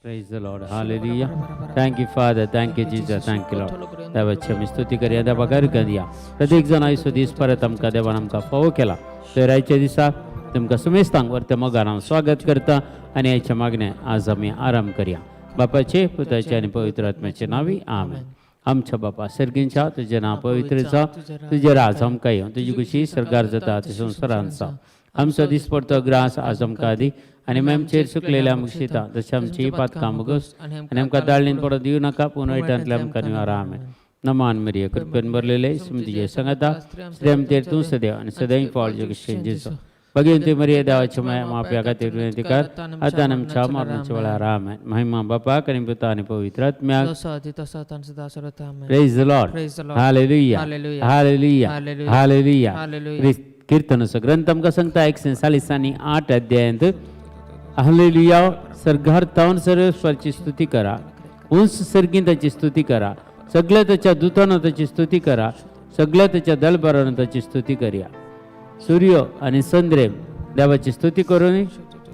Praise the Lord. Hallelujah. Thank you, Father. Thank you, Jesus. Thank you, Lord. देवाची आमी स्तुती करया, देवाक अर्घ दिया. प्रत्येक जाण आयचो दीस परत आमकां देवान आमकां फावो केला. तर आयच्या दिसा तुमकां सुमेस्तांक वर्ते मोगान हांव स्वागत करता आनी आयच्या मागणें आज आमी आराम करया. बापाचे, पुताचे आनी पवित्र आत्म्याचे नांवी, आमेन. आमच्या बापा सर्गींच्या, तुजें नांव पवित्र जावं, तुजें राज आमकां येवं, तुजी खुशी सरकार जाता तशें संवसारांत जावं. आमचो दिसपडतो ग्रास आज आमकां दी आनी मागीर आमचेर चुकलेल्या आमकां शिता तशें आमची पातकां मुगस आनी आमकां दाळणीन पडत दिवं नाका, पूण वायटांतल्या आमकां निवारा. आमेन. नमान मरिय, कृपेन भरलेले, श्री तुजे सांगाता, स्त्रियांमतेर तूं सदैव आनी सदैव फावल जगशेन जेजू. भगिनी मरिय, देवाच्या माया माप्या खातीर विनंती कर, आतां आनी आमच्या मरणाच्या वेळार. आमेन. महिमा बापाक आनी पुता आनी पवित्र आत्म्याक. जसो आदी तसो आतां आनी सदां सर्वथा. आमेन. Praise the Lord. Praise the Lord. Hallelujah. Hallelujah. Hallelujah. Hallelujah. Hallelujah. Hallelujah. कीर्तनाचो ग्रंथ आमकां सांगता 148 अध्यायांत, हालेलुया, सर्गार्थावन सर्वेस्वराची स्तुती करा, उंच सर्गीन ताची स्तुती करा, सगळ्या ताच्या दुतानं ताची स्तुती करा, सगळ्या ताच्या दलबरानं ताची स्तुती करया. सूर्य आणि चंद्रेम देवाची स्तुती करूं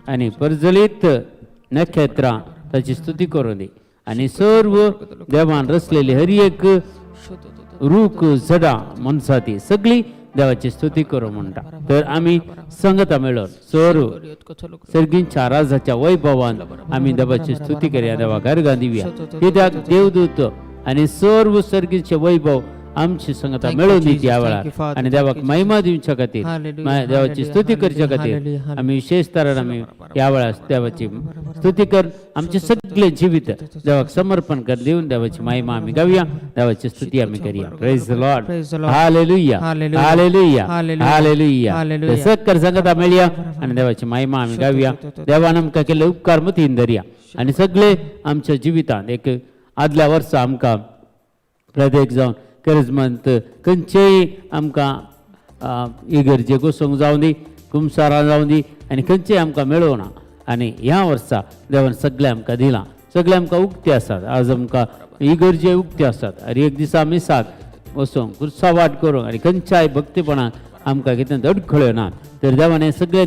आणि परजलीत नखेत्रां ताची स्तुती करूं दी आणि सर्व देवान रचलेली हर एक रूख, झडां, मनसाती सगळी देवाची स्तुती करूं म्हणटा. तर आमी संगता मेळोन सर्व सर्गींच्या राजाच्या वैभवान आमी देवाची स्तुती करया, देवाक अर्घां दिवया, कित्याक देवदूत आणि सर्व सर्गीचे वैभव आमची संगता मेळोवन दित ह्या वेळार आनी देवाक महिमा दिवच्या खातीर, देवाची स्तुती करच्या खातीर आमी विशेष तरान आमी ह्या वेळार देवाची स्तुती कर, आमचे सगळे जिवीत देवाक समर्पण कर दिवन देवाची महिमा आमी गावया, देवाची स्तुती आमी करया. Praise the Lord. Praise the Lord. Hallelujah. Hallelujah. Hallelujah. Hallelujah. Hallelujah. Hallelujah. सक्कर संगता मेळया आनी देवाची महिमा आमी गावया. देवान आमकां केल्ले उपकार मतीन धरया आनी सगळे आमच्या जिवितांत एक आदल्या वर्सा आमकां प्रत्येक जावन गरजमंत खंयचेय आमकां इगर्जे घुसूंक जावं दी, कुमसारां जावं दी आनी खंयचेय आमकां मेळोना आनी ह्या वर्सा देवान सगळें आमकां दिलां. सगळें आमकां उक्ते आसात. आज आमकां इगर्जे उक्ते आसात आनी एक दिसा मिसाक वचूंक, कुर्सा वाट करूंक आनी खंयच्याय भक्तीपणाक आमकां कितें अडखळ्यो ना. तर देवान हें सगळें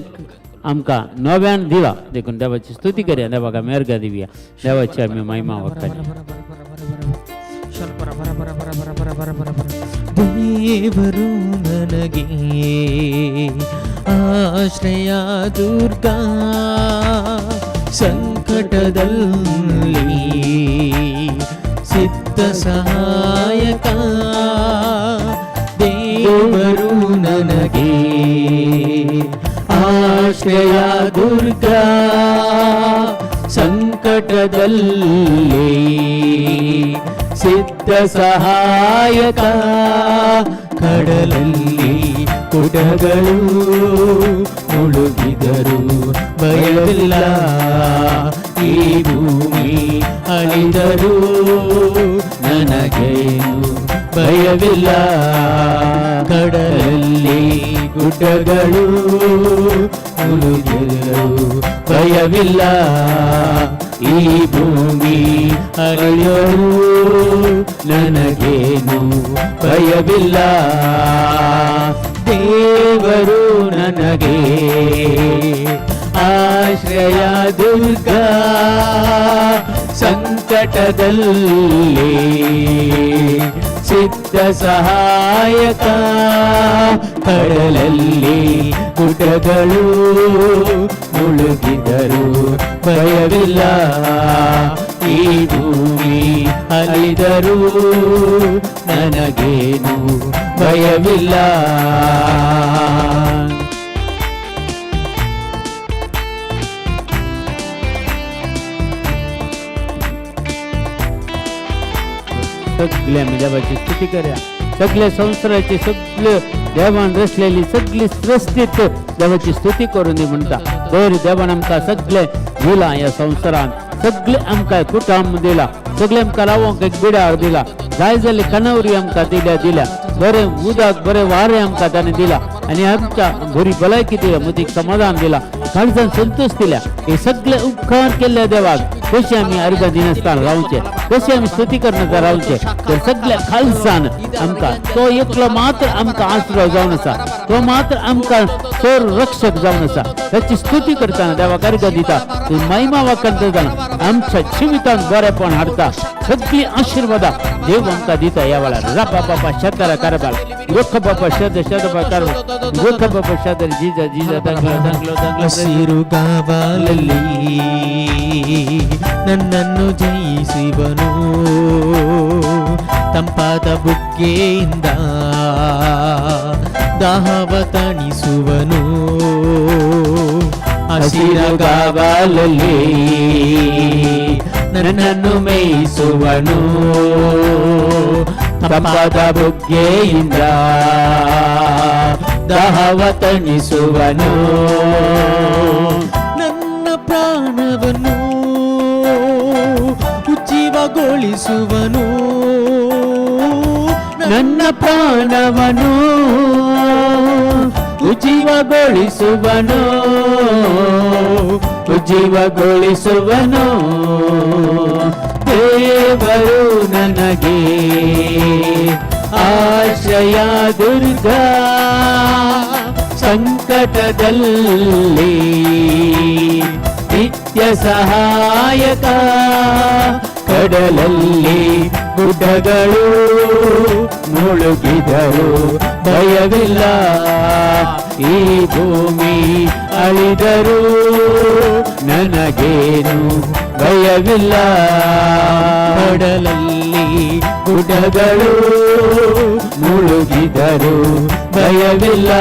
आमकां नव्यान दिलां, देखून देवाची स्तुती करया, देवाक आमी अर्घां दिवया, देवाची आमी महिमा वखाणया. ದೇವರು ನನಗೆ ಆಶ್ರಯ ದುರ್ಗ, ಸಂಕಟದಲ್ಲಿ ಸಿದ್ಧ ಸಹಾಯಕ. ದೇವರು ನನಗೆ ಆಶ್ರಯ ದುರ್ಗ, ಸಂಕಟದಲ್ಲಿ ಸಿದ್ಧ ಸಹಾಯಕ. ಕಡಲಲ್ಲಿ ಗುಡ್ಡಗಳು ಮುಳುಗಿದರು ಭಯವಿಲ್ಲ, ಈ ಭೂಮಿ ಅಳಿದರು ನನಗೇನು ಭಯವಿಲ್ಲ. ಕಡಲಲ್ಲಿ ಗುಡ್ಡಗಳು ಮುಳುಗಿದರು ಭಯವಿಲ್ಲ, ಈ ಭೂಮಿ ಅಳಿದರು ನನಗೇನು ಭಯವಿಲ್ಲ. ದೇವರು ನನಗೆ ಆಶ್ರಯ ದುರ್ಗ, ಸಂಕಟದಲ್ಲಿ ಸಿದ್ಧ ಸಹಾಯಕ. ಕಡಲಲ್ಲಿ ಗುಡ್ಡಗಳು ಮುಳುಗಿದರು ಭಯವಿಲ್ಲ, ಈ ಭೂಮಿ ಅಲಿದರು ನನಗೇನು ಭಯವಿಲ್ಲ. सगळे आमी देवाची स्तुती करया. सगळे संवसाराची, सगळे देवान रचलेली सगळी सृष्टीत देवाची स्तुती करून दी म्हणटा. बरें, देवान आमकां सगळे दिलां ह्या संवसारांत, सगळे आमकां कुटुंब दिला, सगळे आमकां रावोंक एक बिडार दिला, जाय जाल्ली कनवरी आमकां दिल्या दिल्या, बरें उदक, बरें वारें आमकां ताणें दिला आनी आमच्या बरी भलायकी दिल्या, मतीक समाधान दिला, काळजान संतोष दिल्या. हे सगळे उपकार केल्ल्या देवाक कशें आमी अर्घां दिनासतना रावचें, कशें आमी स्तुती करनासतना रावचें? तर सगळ्या खालसान आमकां तो एकलो मात्र आमकां आसरो जावन आसा. तो मात्र आमकां संरक्षक जावन आसा. ताची स्तुती करतना देवाक अर्घ दिता, तूं महिमा वाखाणता जाणा आमच्या जिवितांत बरेपण हाडता, सगळीं आशिर्वादां देव आमकां दिता. ह्या वेळार रापा बापा शेतारा कारबार गोख बापा शेत शेत कारबार गोख बापा शेत जिजा जिजा दांगलो दांगलो दांगलो. ಹಸಿರುಗಾವಲಲ್ಲಿ ನನ್ನನ್ನು ಜಯಿಸುವನು, ತಂಪಾದ ಬುಗ್ಗೆಯಿಂದ ದಾಹವ ತಣಿಸುವನು. ಹಸಿರುಗಾವಲಲ್ಲಿ ನನ್ನನ್ನು ಮೇಯಿಸುವನು, ತಂಪಾದ ಬುಗ್ಗೆಯಿಂದ ದಾಹವ ತಣಿಸುವನು. ನನ್ನ ಪ್ರಾಣವನ್ನು ಉಜ್ಜೀವಗೊಳಿಸುವನು. ನನ್ನ ಪ್ರಾಣವನು ಉಜ್ಜೀವಗೊಳಿಸುವನು, ಉಜ್ಜೀವಗೊಳಿಸುವನು. ದೇವರು ನನಗೆ ಆಶ್ರಯ ದುರ್ಗ, ಸಂಕಟದಲ್ಲಿ ನಿತ್ಯ ಸಹಾಯಕ. ಕಡಲಲ್ಲಿ ಗುಡ್ಡಗಳು ಮುಳುಗಿದರು ಭಯವಿಲ್ಲ, ಈ ಭೂಮಿ ಅಳಿದರು ನನಗೇನು ಭಯವಿಲ್ಲ. ಕಡಲಲ್ಲಿ ಗುಡ್ಡಗಳು ಮುಳುಗಿದರು ಭಯವಿಲ್ಲ,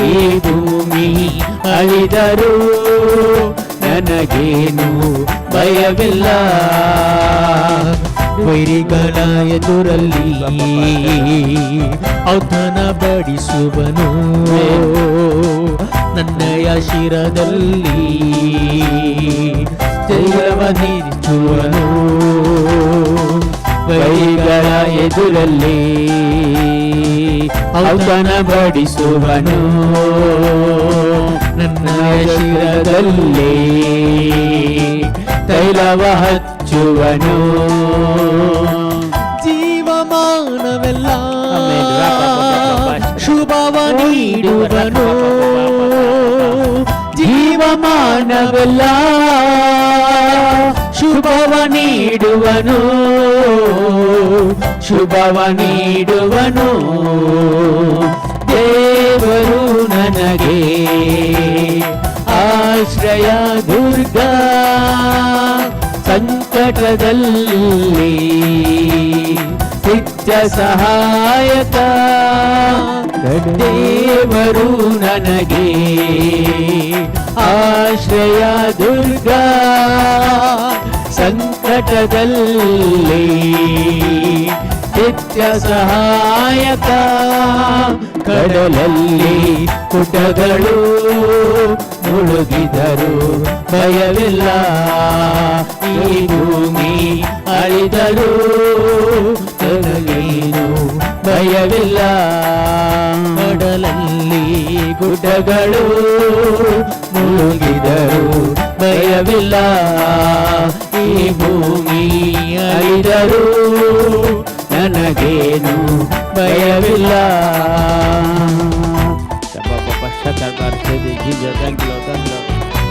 ಈ ಭೂಮಿ ಅಳಿದರು ನನಗೇನು ಭಯವಿಲ್ಲ. ವೈರಿಗಳ ಎದುರಲ್ಲಿ ಔತಣ ಬಡಿಸುವನು, ನನ್ನಯ ಶಿರದಲ್ಲಿ ತೈಲವ ಹಚ್ಚುವನು. ವೈರಿಗಳ ಎದುರಲ್ಲಿ ಔತಣ ಬಡಿಸುವನು, ನನ್ನ ಶಿರದಲ್ಲಿ ತೈಲವ ಹಚ್ಚುವನು. ಜೀವಮಾನವೆಲ್ಲ ಶುಭವ ನೀಡುವನು. ಜೀವಮಾನವೆಲ್ಲ ಶುಭವ ನೀಡುವನು, ಶುಭವ ನೀಡುವನು. ದೇವರು ನನಗೆ ಆಶ್ರಯ ದುರ್ಗ, ಸಂಕಟದಲ್ಲಿ ನಿತ್ಯ ಸಹಾಯಕ. ದೇವರು ನನಗೆ ಆಶ್ರಯ ದುರ್ಗ, ಸಂಕಟದಲ್ಲಿ ನಿತ್ಯ ಸಹಾಯಕ. ಕಡಲಲ್ಲಿ ಗುಡ್ಡಗಳು ಮುಳುಗಿದರು ಭಯವಿಲ್ಲ, ಈ ಭೂಮಿ ಅಳಿದರು ನನಗೇನು ಭಯವಿಲ್ಲ. ಕಡಲಲ್ಲಿ ಗುಡ್ಡಗಳು ಮುಳುಗಿದರು ಭಯವಿಲ್ಲ, ಈ ಭೂಮಿ ಅಳಿದರು ನನಗೇನು ಭಯವಿಲ್ಲ.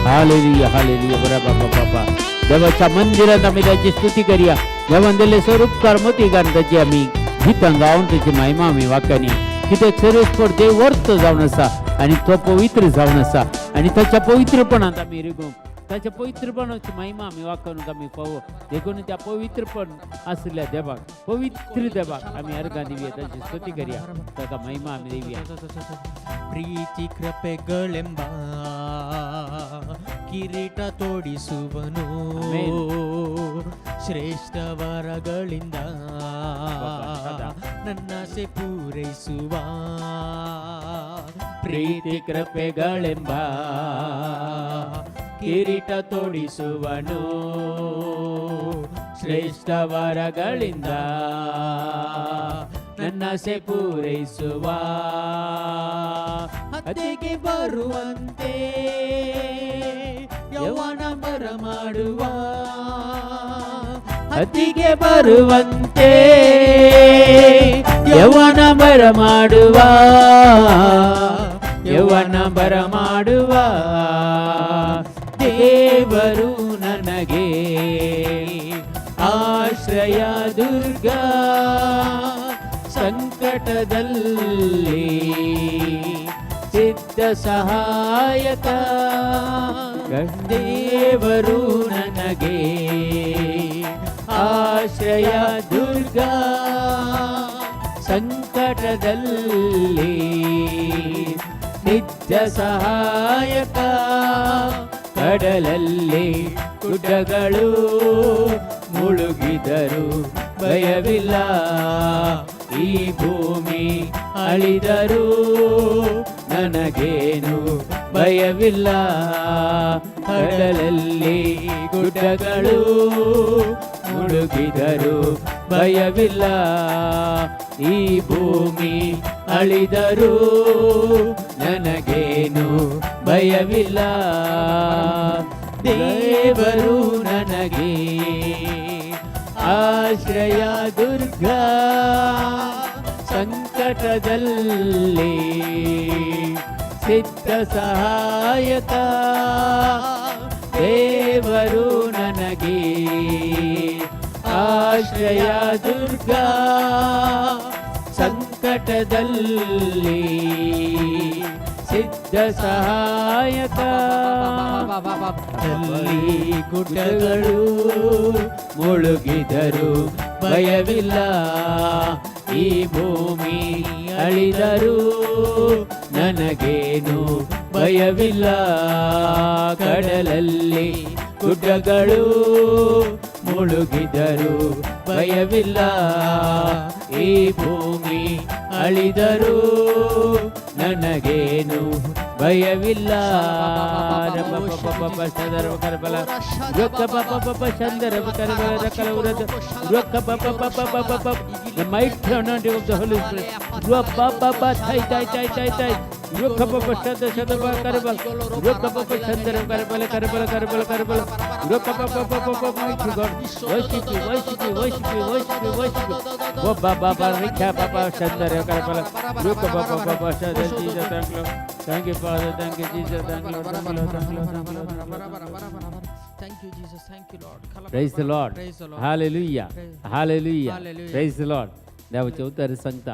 Hallelujah hallelujah. बरोबर बाबा देवाच्या मंदिरात आम्ही त्याची स्तुती करूया. देवान दिल्ले स्वरूपकार मोती गान ताची आमी गितां गावन ताची महिमा आमी वाखाणया. कित्याक सर्वेस्पर देव वर्त जावन आसा आनी तो पवित्र जावन आसा आनी ताच्या पवित्रपणांत आमी रिगूंक, ताच्या पवित्रपणाची महिमा आमी वाखाणूंक आमी फावो. देखून त्या पवित्रपण आशिल्ल्या देवाक, पवित्र देवाक आमी अर्घां दिवया, ताची स्तुती करूया, ताका महिमा आमी दिवया. ಪ್ರೀತಿ ಕೃಪೆಗಳೆಂಬ ಕಿರೀಟ ತೊಡಿಸುವನು, ಆಮೆನ್. ಶ್ರೇಷ್ಠ ವರಗಳಿಂದ ನನ್ನಾಸೆ ಪೂರೈಸುವ. ಪ್ರೀತಿ ಕೃಪೆಗಳೆಂಬ ಕಿರೀಟ ತೊಡಿಸುವನು, ಶ್ರೇಷ್ಠ ವರಗಳಿಂದ ನನ್ನಾಸೆ ಪೂರೈಸುವ. ಹತ್ಯೆಗೆ ಬರುವಂತೆ ಯೌವನ ಬರ ಮಾಡುವ. ಅತ್ತಿಗೆ ಬರುವಂತೆ, ಯೌವನ ಬರ ಮಾಡುವ, ಯೌವನ ಬರ ಮಾಡುವ ದೇವರು ನನಗೆ ಆಶ್ರಯ ದುರ್ಗ, ಸಂಕಟದಲ್ಲಿ ಸಿದ್ಧ ಸಹಾಯಕ. ದೇವರು ನನಗೆ ಆಶ್ರಯ ದುರ್ಗ, ಸಂಕಟದಲ್ಲಿ ನಿತ್ಯ ಸಹಾಯಕ. ಕಡಲಲ್ಲಿ ಗುಡ್ಡಗಳು ಮುಳುಗಿದರು ಭಯವಿಲ್ಲ, ಈ ಭೂಮಿ ಅಳಿದರು ನನಗೇನು ಭಯವಿಲ್ಲ. ಕಡಲಲ್ಲಿ ಗುಡ್ಡಗಳು ಮುಳುಗಿದರು ಭಯವಿಲ್ಲ, ಈ ಭೂಮಿ ಅಳಿದರು ನನಗೇನು ಭಯವಿಲ್ಲ. ದೇವರು ನನಗೆ ಆಶ್ರಯ ದುರ್ಗ, ಸಂಕಟದಲ್ಲಿ ಸಿದ್ಧ ಸಹಾಯಕ. ದೇವರು ನನಗೆ ಆಶ್ರಯ ದುರ್ಗ, ಸಂಕಟದಲ್ಲಿ ಸಿದ್ಧ ಸಹಾಯಕ. ಅಲ್ಲಿ ಗುಡ್ಡಗಳು ಮುಳುಗಿದರು ಭಯವಿಲ್ಲ, ಈ ಭೂಮಿ ಅಳಿದರು ನನಗೇನು ಭಯವಿಲ್ಲ. ಕಡಲಲ್ಲಿ ಗುಡ್ಡಗಳು ಮುಳುಗಿದರು ಭಯವಿಲ್ಲ, ಈ ಭೂಮಿ ಅಳಿದರು ನನಗೇನು ಭಯವಿಲ್ಲ. The mighty anointing of the Holy Spirit. Thai, thai, thai, thai, thai. Shada, shada, ba, karabal. Shandara, karabala, karabala, karabala, karabala. Mighty God. Worship you, worship you, worship you, worship you, worship you. Oh, ba, ba, ba, rikha, ba, ba, shandara, karabala. Shada, Jesus, thank you. Thank you, Father. Thank you, Jesus. Thank you, Lord. Thank you, Lord. Thank you, Lord. Thank you, Lord. Thank you, Jesus. Thank you, Lord. Praise the Lord. Praise the Lord. Hallelujah. Hallelujah. Hallelujah. Praise the Lord. देवाचे उतर सांगता,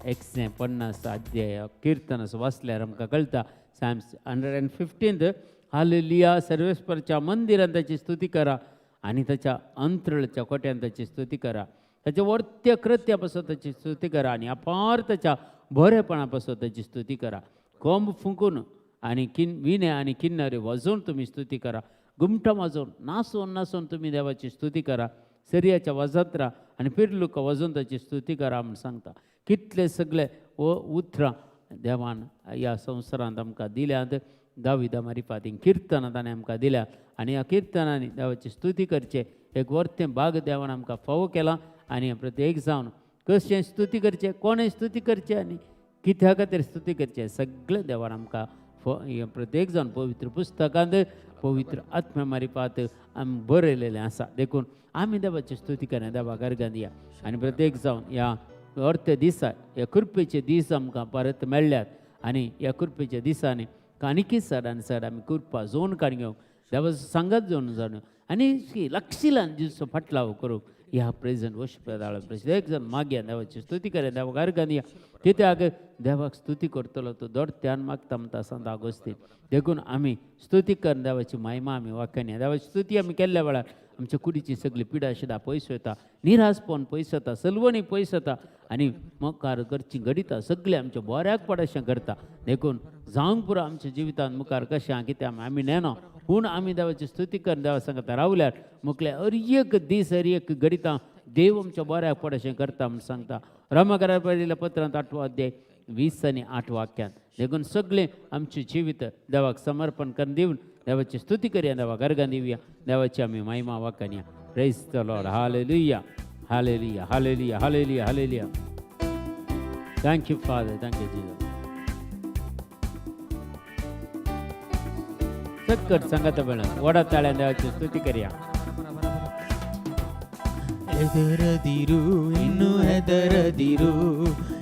150 अध्याय कीर्तन वाचल्यार आमकां कळटा, Psalms 115. Hallelujah. सर्वेस्परच्या मंदिरान ताची स्तुती करा आनी ताच्या अंतरळच्या कोट्यान ताची स्तुती करा. ताच्या वर्त्य कृत्या पासून ताची स्तुती करा आनी अपार ताच्या बरेपणा पासून ताची स्तुती करा. कोंब फुंकून आनी किन विणे आनी किन्नरे वाजोवन तुमी स्तुती करा. घुमटां वाजोवन नाचोवन नाचोवन तुमी देवाची स्तुती करा. सरियाच्या वाजंत्रा आनी पिर्लुका वाजोवन ताची स्तुती करा म्हूण सांगता. कितले सगळे उतरां देवान ह्या संवसारांत आमकां दिल्यात. दाविदा मारिफातीं किर्तनां ताणें आमकां दिल्या आनी ह्या किर्तनांनी देवाची स्तुती करचें एक वर्तें भाग देवान आमकां फावो केलां. आनी प्रत्येक जावन कशें स्तुती करचें, कोणें स्तुती करचें आनी कित्या खातीर स्तुती करचें सगळें देवान आमकां प्रत्येक जावन पवित्र पुस्तकांत पवित्र आत्म्या मारिफात आमी बरयलेलें आसा. देखून आमी देवाची स्तुती करया, देवाक अर्गां दिया. आनी प्रत्येक जावन ह्या अर्थ दिसा, ह्या कृपेचे दीस आमकां परत मेळ्ळ्यात आनी ह्या कृपेच्या दिसांनी आनीकय चड आनी चड आमी कृपा जोन काडून घेवंक, देवाचो सांगात जोन जावन आनी लक्षिलान जिसो फाटलाव करूंक ह्या प्रेजंट वर्शिप प्रत्येक जाण मागया, देवाची स्तुती करया, देवाक अर्गां दिया. कित्याक देवाक स्तुती करतलो तो दोडत्यान मागता म्हणटा सांत आगोस्तीन. देखून आमी स्तुती करून देवाची महिमा आमी वाखाणया. देवाची स्तुती आमी केल्ल्या वेळार आमच्या कुडीची सगळी पिडा शिडा पयस वता, निराशपण पयस वता, सलवणी पयस वता आनी मुखार करची घडिता सगळें आमच्या बऱ्याक पड अशें करता. देखून जावंक पुरो आमच्या जिवितांत मुखार कशें आहा कितें आमी नेना, पूण आमी देवाची स्तुती करून देवा सांगता रावल्यार मुखले हर एक दीस हर एक घडितां देव आमच्या बऱ्याक पड अशें करता म्हूण सांगता रोमाकरां बरयल्ल्या पत्रांत 8वो अध्याय 20 आनी 8 वाक्यांत. देखून सगळें आमचें जिवीत देवाक समर्पण करून दिवन देवाची स्तुती करया, देवाक अर्गां दिवया, देवाची आमी महिमा वाखाणया. Praise the Lord. Hallelujah, hallelujah, hallelujah, hallelujah, hallelujah. Thank you Father, thank you Jesus. सक्कट सांगता बेळ वडा ताळ्यान देवाची स्तुती करया. ಹೆದರದಿರು, ಇನ್ನು ಹೆದರದಿರು,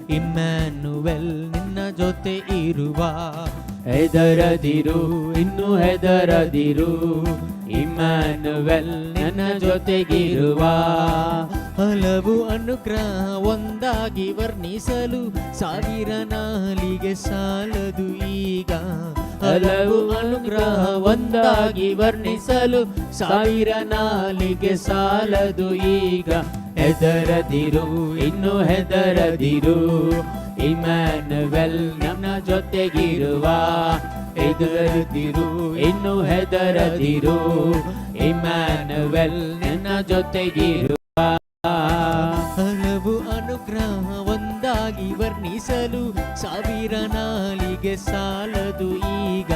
ಇಮ್ಯಾನುವೆಲ್ ನಿನ್ನ ಜೊತೆ ಇರುವ. ಹೆದರದಿರು, ಇನ್ನು ಹೆದರದಿರು, ಇಮ್ಯಾನುವೆಲ್ ನನ್ನ ಜೊತೆಗಿರುವ. ಹಲವು ಅನುಗ್ರಹ ಒಂದಾಗಿ ವರ್ಣಿಸಲು ಸಾವಿರ ನಾಲಿಗೆ ಸಾಲದು ಈಗ. ಹಲವು ಅನುಗ್ರಹ ಒಂದಾಗಿ ವರ್ಣಿಸಲು ಸಾವಿರ ನಾಲಿಗೆ ಸಾಲದು ಈಗ. ಹೆದರದಿರು, ಇನ್ನು ಹೆದರದಿರು, ಇಮ್ಯಾನುವೆಲ್ ನನ್ನ ಜೊತೆಗಿರುವ. ಹೆದರದಿರು, ಇನ್ನು ಹೆದರದಿರು, ಇಮ್ಯಾನುವೆಲ್ ನನ್ನ ಜೊತೆಗಿರುವ. ಹಲವು ಅನುಗ್ರಹ ಒಂದಾಗಿ ವರ್ಣಿಸಲು ಸಾವಿರ ನಾಲಿಗೆ ಸಾಲದು ಈಗ.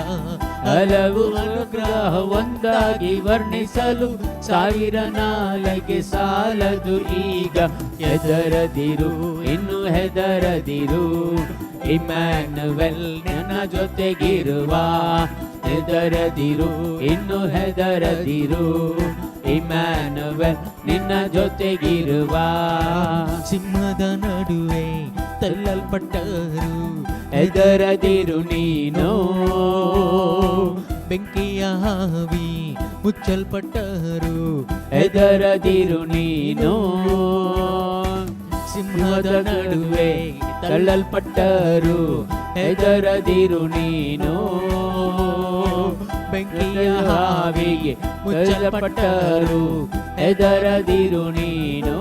ಹಲವು ಅನುಗ್ರಹ ಒಂದಾಗಿ ವರ್ಣಿಸಲು ಸಾವಿರ ನಾಲಿಗೆ ಸಾಲದು ಈಗ. ಹೆದರದಿರು, ಇನ್ನು ಹೆದರದಿರು, ಇಮ್ಯಾನುವೆಲ್ ನನ್ನ ಜೊತೆಗಿರುವ. ಹೆದರದಿರು, ಇನ್ನು ಹೆದರದಿರು, ಇಮ್ಯಾನುವೆಲ್ ನಿನ್ನ ಜೊತೆಗಿರುವ. ಸಿಂಹದ ನಡುವೆ ತಳ್ಳಲ್ಪಟ್ಟರು ಹೆದರದಿರು ನೀನು. ಬೆಂಕಿಯ ಆವಿ ಮುಚ್ಚಲ್ಪಟ್ಟರು ಹೆದರದಿರು ನೀನು. ಸಿಂಹದ ನಡುವೆ ತಳ್ಳಲ್ಪಟ್ಟರು ಹೆದರದಿರು ನೀನು. ಬೆಂಕಿಯ ಹಾವಿಗೆ ಮುಚ್ಚಲ್ಪಟ್ಟರು ಹೆದರದಿರು ನೀನು.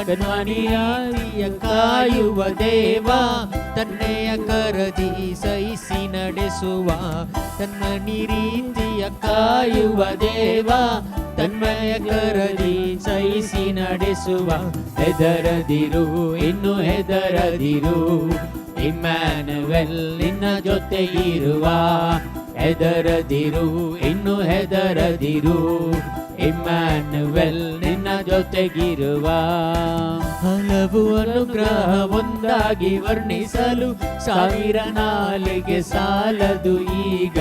ಕಣ್ಮಣಿಯ ಕಾಯುವ ದೇವ, ತನ್ನೆಯ ಕರದಿ ಸಹಿಸಿ ನಡೆಸುವ. ತನ್ನ ನಿರೀತಿಯ ಕಾಯುವ ದೇವ, ತನ್ಮಯ ಕರದಿ ಸಹಿಸಿ ನಡೆಸುವ. ಹೆದರದಿರು, ಇನ್ನು ಹೆದರದಿರು, ಇಮ್ಯಾನುವೆಲ್ ನಿನ್ನ ಜೊತೆ ಇರುವ. ಹೆದರದಿರು, ಇನ್ನು ಹೆದರದಿರು, ಇಮ್ಯಾನುವೆಲ್ ನಿನ್ನ ಜೊತೆಗಿರುವ. ಹಲವು ಅನುಗ್ರಹ ಒಂದಾಗಿ ವರ್ಣಿಸಲು ಸಾವಿರ ನಾಲಿಗೆ ಸಾಲದು ಈಗ.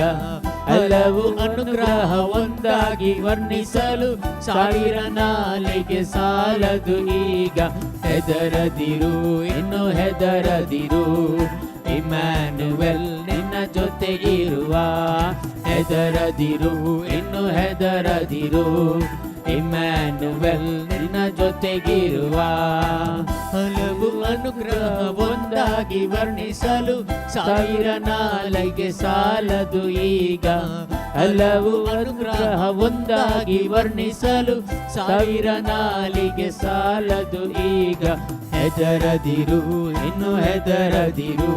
ಹಲವು ಅನುಗ್ರಹ ಒಂದಾಗಿ ವರ್ಣಿಸಲು ಸಾವಿರ ನಾಲಿಗೆ ಸಾಲದು ಈಗ. ಹೆದರದಿರು, ಇನ್ನು ಹೆದರದಿರು, ಇಮ್ಯಾನುವೆಲ್ ನಿನ್ನ ಜೊತೆ ಇರುವ. ಹೆದರದಿರು, ಇನ್ನು ಹೆದರದಿರು, ಇಮ್ಯಾನುವೆಲ್ ನಿನ್ನ ಜೊತೆಗಿರುವ. ಹಲವು ಅನುಗ್ರಹ ಒಂದಾಗಿ ವರ್ಣಿಸಲು ಸಾವಿರ ನಾಲಿಗೆ ಸಾಲದು ಈಗ. ಹಲವು ಅನುಗ್ರಹ ಒಂದಾಗಿ ವರ್ಣಿಸಲು ಸಾವಿರ ನಾಲಿಗೆ ಸಾಲದು ಈಗ. ಹೆದರದಿರು, ಇನ್ನು ಹೆದರದಿರು,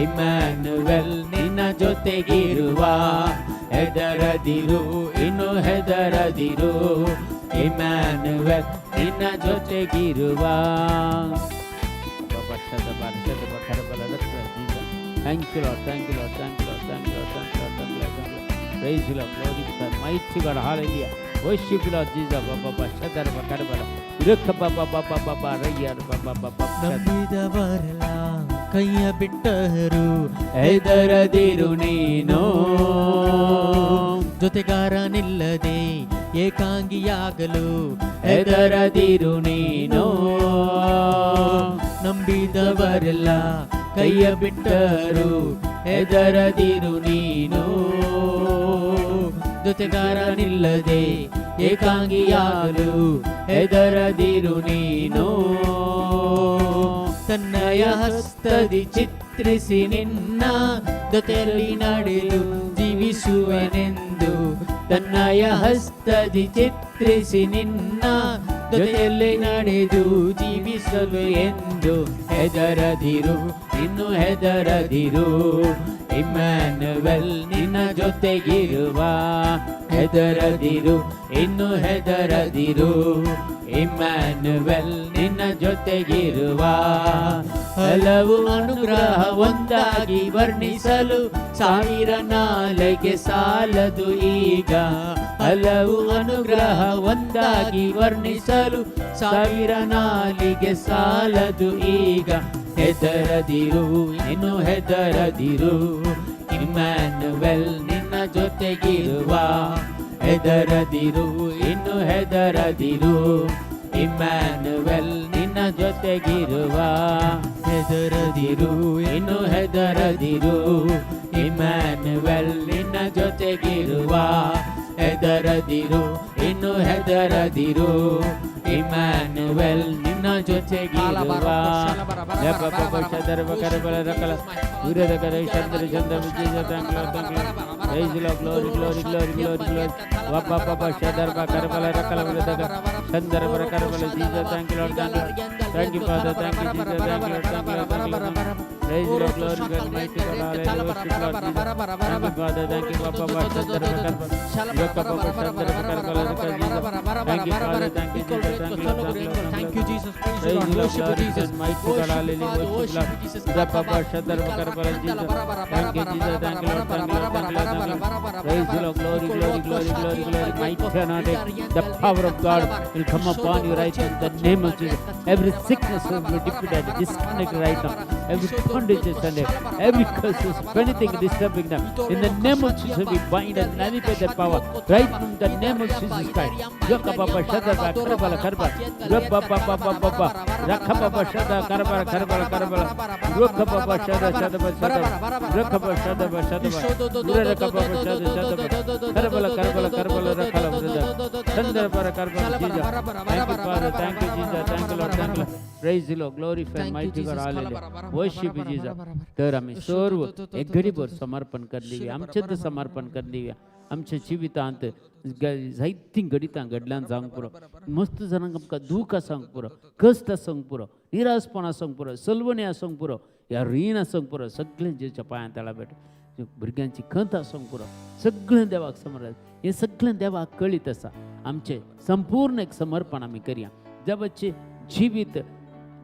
ಇಮ್ಯಾನುವೆಲ್ ನಿನ್ನ ಜೊತೆಗಿರುವ. ಹೆದರದಿರು, ಇನ್ನು ಹೆದರದಿರು, ಇಮ್ಯಾನುವೆಲ್ ನಿನ್ನ ಜೊತೆಗಿರುವ. Thank you, Lord. Thank you, Lord. Thank you, Lord. Thank you, Lord. Thank you, Lord. Thank you, Lord. Thank you, Lord. Praise you, Lord. Glory to God. Mighty God. Hallelujah. Worship you, Lord Jesus. Ba, ba, ba, shadar, ba, kar, ba, la. Rukh, ba, ba, ba, ba, ba, ba, rayar, ba, ba, ba, ba, shadar. ನಂಬಿದವರೆಲ್ಲ ಕೈಯ ಬಿಟ್ಟರು ಹೆದರದಿರು ನೀನು. ಜೊತೆಗಾರನಿಲ್ಲದೆ ಏಕಾಂಗಿಯಾಗಲು ಹೆದರದಿರು ನೀನು. ನಂಬಿದವರೆಲ್ಲ ಕೈಯ ಬಿಟ್ಟರು ಹೆದರದಿರು ನೀನು. ಜೊತೆಗಾರನಿಲ್ಲದೆ ಏಕಾಂಗಿಯಾಗಲು ಹೆದರದಿರು ನೀನು. ತನ್ನಯ ಹಸ್ತದಿ ಚಿತ್ರಿಸಿ ನಿನ್ನ ಜೊತೆಯಲ್ಲಿ ನಡೆದು ಜೀವಿಸುವೆನೆಂದು. ತನ್ನಯ ಹಸ್ತದಿ ಚಿತ್ರಿಸಿ ನಿನ್ನ ಜೊತೆಯಲ್ಲಿ ನಡೆದು ಜೀವಿಸಲು ಎಂದು. ಹೆದರದಿರು, ಇನ್ನು ಹೆದರದಿರು, ಇಮ್ಯಾನುವೆಲ್ ನಿನ್ನ ಜೊತೆಗಿರುವ. ಹೆದರದಿರು, ಇನ್ನು ಹೆದರದಿರು, ಇಮ್ಯಾನುವೆಲ್ ನಿನ್ನ ಜೊತೆಗಿರುವ. ಹಲವು ಅನುಗ್ರಹ ಒಂದಾಗಿ ವರ್ಣಿಸಲು ಸಾವಿರ ನಾಲಿಗೆ ಸಾಲದು ಈಗ. ಹಲವು ಅನುಗ್ರಹ ಒಂದಾಗಿ ವರ್ಣಿಸಲು ಸಾವಿರ ನಾಲಿಗೆ ಸಾಲದು ಈಗ. ಹೆದರದಿರು, ಇನ್ನು ಹೆದರದಿರು, ಇಮ್ಯಾನುವೆಲ್ ನಿನ್ನ ಜೊತೆಗಿರುವ. ಹೆದರದಿರು, ಇನ್ನು ಹೆದರದಿರು, ಇಮ್ಯಾನುವೆಲ್ ನಿನ್ನ ಜೊತೆಗಿರುವ. ಹೆದರದಿರು, ಇನ್ನು ಹೆದರದಿರು, ಇಮ್ಯಾನುವೆಲ್ ನಿನ್ನ ಜೊತೆಗಿರುವ. ಹೆದರದಿರು, ಇನ್ನು ಹೆದರದಿರು, ಇಮ್ಯಾನುವೆಲ್ ನಿನ್ನ ಜೊತೆಗಿರುವ. Glory, glory, glory, glory, glory. Jesus, thank you, Lord, thank you. Thank you, Father, thank you, Jesus, thank you, Lord, thank you, Lord, thank you, Lord. Praise the Lord, glory, God, mighty God, hallelujah, worship Lord Jesus. Thank you, Father, thank you, Papa, Thank you, Father, thank you, Jesus, thank you, Lord, thank you, Lord, Thank you, Jesus. Praise Praise the Lord. the Lord, Worship you, glory, Jesus. and mighty God, Worship you, hallelujah, Father. worship Worship Lord. you, Jesus. Thank you, Jesus, thank you, Lord, thank you, Lord, thank you, Lord, thank you, Lord. Praise the Lord, glory, glory, glory, glory, glory. Mighty anointing, the power of God will come upon you right now in the name of Jesus. Every sickness will be defeated, disconnected right now. Every bondage is ended. Every curse is anything disturbing them. In the name of Jesus, we bind and nullify the power right now in the name of Jesus Christ. Yokababa shadaba karbala karba. Rabba Rakababa shada karbala karbala karbala. Rokababa shada shadaba shadaba. Rakaba shadaba shadaba. Urakababa shada shadaba. Karbala karbala karbala rakala vrida. Chandra karbala Jesus. Thank you, Father. Thank you, Jesus. Thank you, Lord. Thank you, Lord. Praise the Lord. Glorify Thank you, mighty God. Jesus. Hallelujah. Worship you, Jesus. तर आम्ही सर्व एक घडीभर समर्पण करून दिवया, आमचें समर्पण करून दिवया. आमच्या जिवितांत जायतीं घडितां घडल्यान जावंक पुरो. मस्त जाणांक आमकां दूख आसूंक पुरो, कश्ट आसूंक पुरो, निराशपण आसूंक पुरो, सलवणी आसूंक पुरो, ह्या रीण आसूंक पुरो, सगळें जेच्या पांयां तळा भेट भुरग्यांची खंत आसूंक पुरो, सगळें देवाक समर्पण. हें सगळें देवाक कळीत आसा. आमचें संपूर्ण एक समर्पण आमी करया. देवाचें जिवीत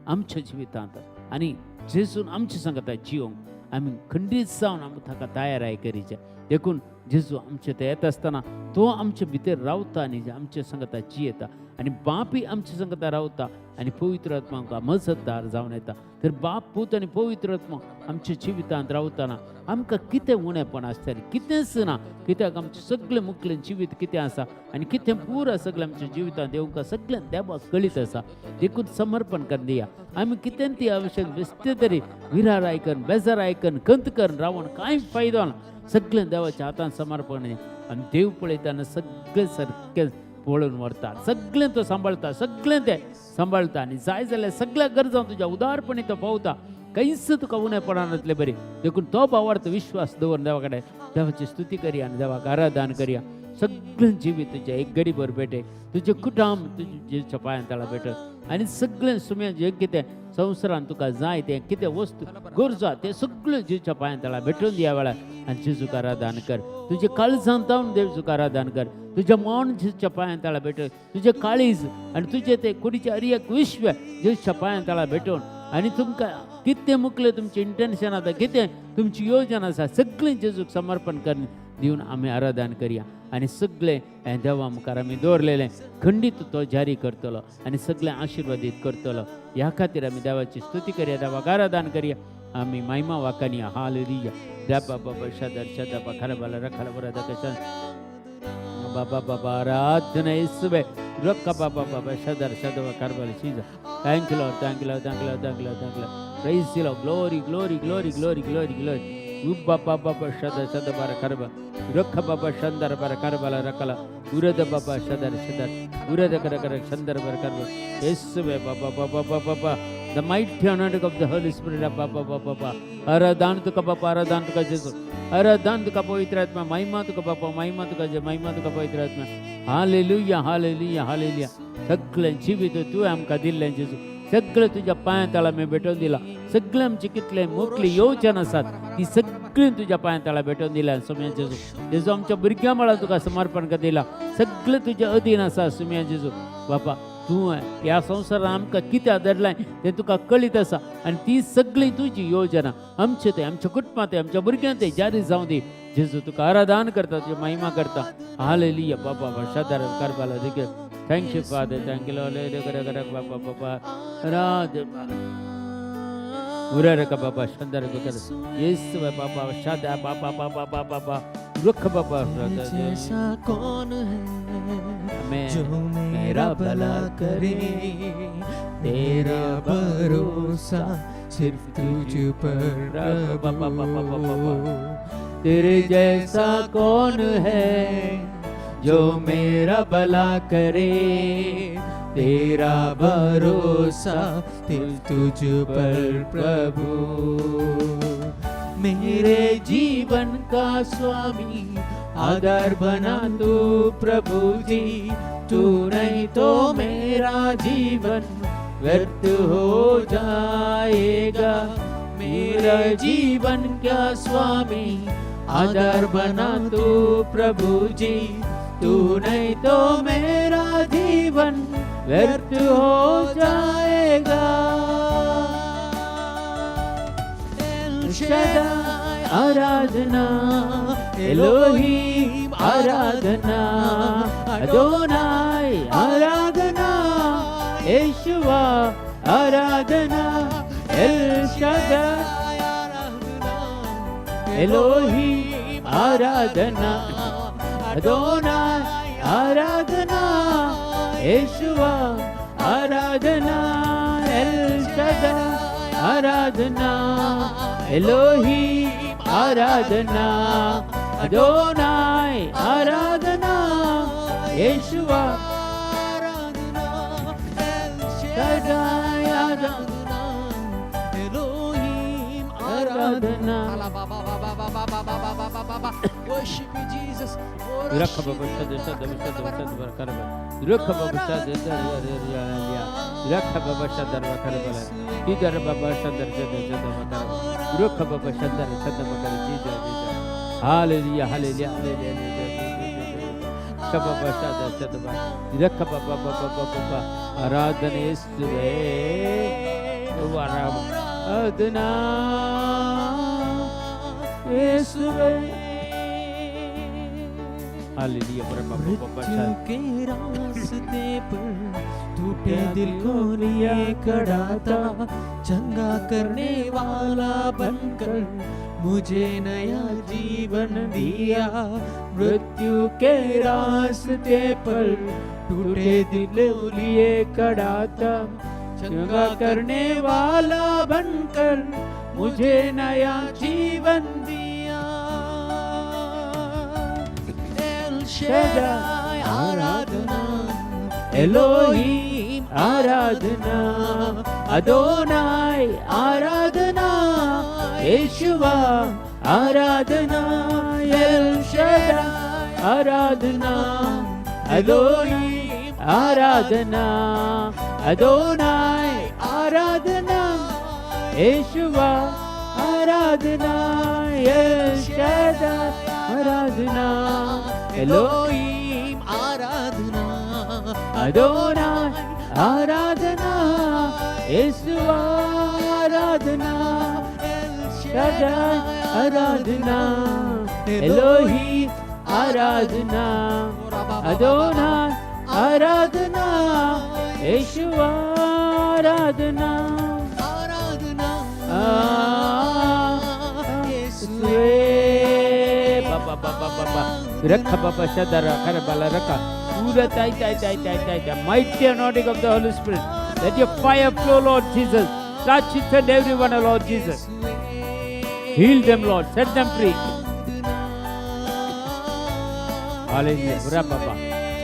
आमच्या जिवितांत आनी जेजून आमच्या सांगता जिवंक आमी खंडीत जावन आमी ताका तयाराय करीचे. देखून जेजू आमचे थंय येता आसतना तो आमचे भितर रावता आनी आमचे सांगता जियेता आनी बापय आमचे सांगता रावता आनी पवित्र आत्मा आमकां मजतदार जावन येता. तर बाप, पूत आनी पवित्र आत्मा आमच्या जिवितांत रावतना आमकां कितें उणेपण आसतलें? कितेंच ना. कित्याक आमचें सगळें मुखलें जिवीत कितें आसा आनी कितें पुरा सगळें आमच्या जिवितांत येवंक सगळें देवाक कळीत आसा. देखून समर्पण करून दिया. आमी कितें ती आवश्यक बेश्टें तरी विरार आयकन, बेजार आयकन, खंत करून रावून कांय फायदो ना. सगळें देवाच्या हातान समर्पण आनी देव पळयतना सगळें सारकें पळोवन व्हरता, सगळें तो सांबाळता, सगळें ते सांबाळता आनी जाय जाल्यार सगळ्या गरजां तुज्या उदारपणी तो पावता. कांयच तुका उणें पडनातलें बरी. देखून तो भावार्थ विश्वास दवर देवा कडेन. देवाची स्तुती करया आनी देवाक आराधन करया. सगळें जिवीत तुजें एक गडीभर भेटे, तुजें कुटुंब तुजें पांयां तळा भेट आनी सगळें सुम्या जें कितें संवसारान तुका जाय तें कितें वस्तू गरजो आहा तें सगळें जेजूच्या पांयां तळा भेटून दिया वेळार आनी जेजूक आराधन कर. तुजें काळजान जावन देवचूक आराधन कर. तुजें मन जेजूच्या पांयां तळा भेटून, तुजें काळीज आनी तुजें तें कुडीचें हर एक विश्व जेजूच्या पांयां तळा भेटून आनी तुमकां कितें मुखलें तुमचें इंटेन्शन आसा, कितें तुमची योजना आसा, सगळें जेजूक समर्पण करून दिवन आमी आराधन करया आनी सगळें हें देवा मुखार आमी दवरलेलें खंडीत तो जारी करतलो आनी सगळें आशिर्वादीत करतलो. ह्या खातीर आमी देवाची स्तुती करया, देवाक आराधन करया, आमी महिमा वाखाणया. हालेलुया. देवा बाबा शदर शदबा खरबला रखल बरद कशन बाबा बाबा आराधना येसुवे रक्का बाबा बाबा शदर शदबा खरबला Sheeza. Thank you Lord, thank you Lord, thank you Lord, thank you Lord, thank you Lord. Praise the Lord. Glory, glory, glory, glory, glory, glory. Ubba baba shada shada bara karba. Rakha baba shandar bara karbala rakala. Urada baba shadar shadar. Urada kara kara shandar bara karba. Yesuve baba baba baba baba. The mighty anointing of the Holy Spirit baba baba baba. आराधन तुका बापा, आराधन तुका जेजू, आराधन तुका पवित्र आत्मा, महिमा तुका बापा, महिमा तुका जे, महिमा तुका पवित्र आत्मा. Hallelujah, hallelujah, hallelujah. सगळें जिवीत तूं आमकां दिल्लें जेजू, सगळें तुज्या पांयां तळा आमी भेटोवन दिलां. सगळें आमची कितले मोकली योजना आसात ती सगळीं तुज्या पांयां तळा भेटोवन दिल्या सुम्या जेजू. जेजू आमच्या भुरग्यां मळार तुका समर्पण कर दिलां. सगळें तुज्या अधीन आसा सुम्या जेजू. बापा तूं ह्या संवसारान आमकां कित्याक धाडलां तें तुका कळीत आसा आनी ती सगळी तुजी योजना आमचे ते, आमच्या कुटुंबात ते, आमच्या भुरग्यां ते जारी जावं दी. जेजू तुका आराधन करता, तुजी महिमा करता. हालेलुया. बाबा भाषादार करपाला. Thank you Father, thank you Lord. बाबा बाबा राधे उररक बाबा शंदर गुकर येसु बाबा शादा बाबा बाबा बाबा बाबा. रुख बाबा तेरे जैसा कौन है आमेन। जो मेरा भला करे, तेरा भरोसा सिर्फ तुझ पर प्रभु। तेरे जैसा कौन है जो मेरा भला करे, तेरा भरोसा सिर्फ तुझ पर प्रभु। मेरे जीवन का स्वामी आधार बना तू प्रभु जी, तू नहीं तो मेरा जीवन व्यर्थ हो जाएगा। मेरा जीवन का स्वामी आधार बना तू प्रभु जी, तू नहीं तो मेरा जीवन व्यर्थ हो जाएगा। एल शदाई आराधना, एलोहीम आराधना, अदोनाई आराधना, येशुआ आराधना, एल शदाई एलोहीम आराधना, अदोनाई आराधना, येशुआ आराधना, एल शदाई आराधना, एलोहीम आराधना, अदोनाई आराधना, येशुआ आराधना, एल शदाई आराधना, एलोहीम आराधना। आराधना। Worship you, Jesus. रख बाबा शद शद शद शद कर रख बाबा शद रख बाबा शद कर इधर बाबा शद शद शद कर रख बाबा शद शद कर जी जी जी। Hallelujah hallelujah hallelujah. बाबा शद शद रख बाबा बाबा बाबा आराधना यीशुवे आराधना यीशुवे। हालेलुया बाबा बाबा मृत्यु के रास्ते पर टूटे दिल को लिए खड़ा था, चंगा करने वाला बनकर मुझे नया जीवन दिया। मृत्यु के रास्ते पर टूटे दिल लिए खड़ा था, चंगा करने वाला बनकर मुझे नया जीवन दिया। एल शदाई आराधना, एलोहीम आराधना, अदोनाई आराधना, येशुआ आराधना, एल शदाई आराधना, एलोहीम आराधना, अदोनाई आराधना, येशुआ आराधना, एल शदाई आराधना, एलोहीम एलोहीम आराधना, अदोनाई आराधना, येशुआ आराधना, एल शदाई आराधना, एलोही आराधना, अदोनाई आराधना, येशुआ आराधना। आराधना यीशुवे बाबा बाबा बाबा रख बाबा शदर खर बाला रख पूरा ताई ताई ताई ताई ताई ताई। Mighty anointing of the Holy Spirit, let your fire flow, Lord Jesus. Touch each and every one, Lord Jesus. Heal them, Lord. Set them free. Hallelujah. Rababa.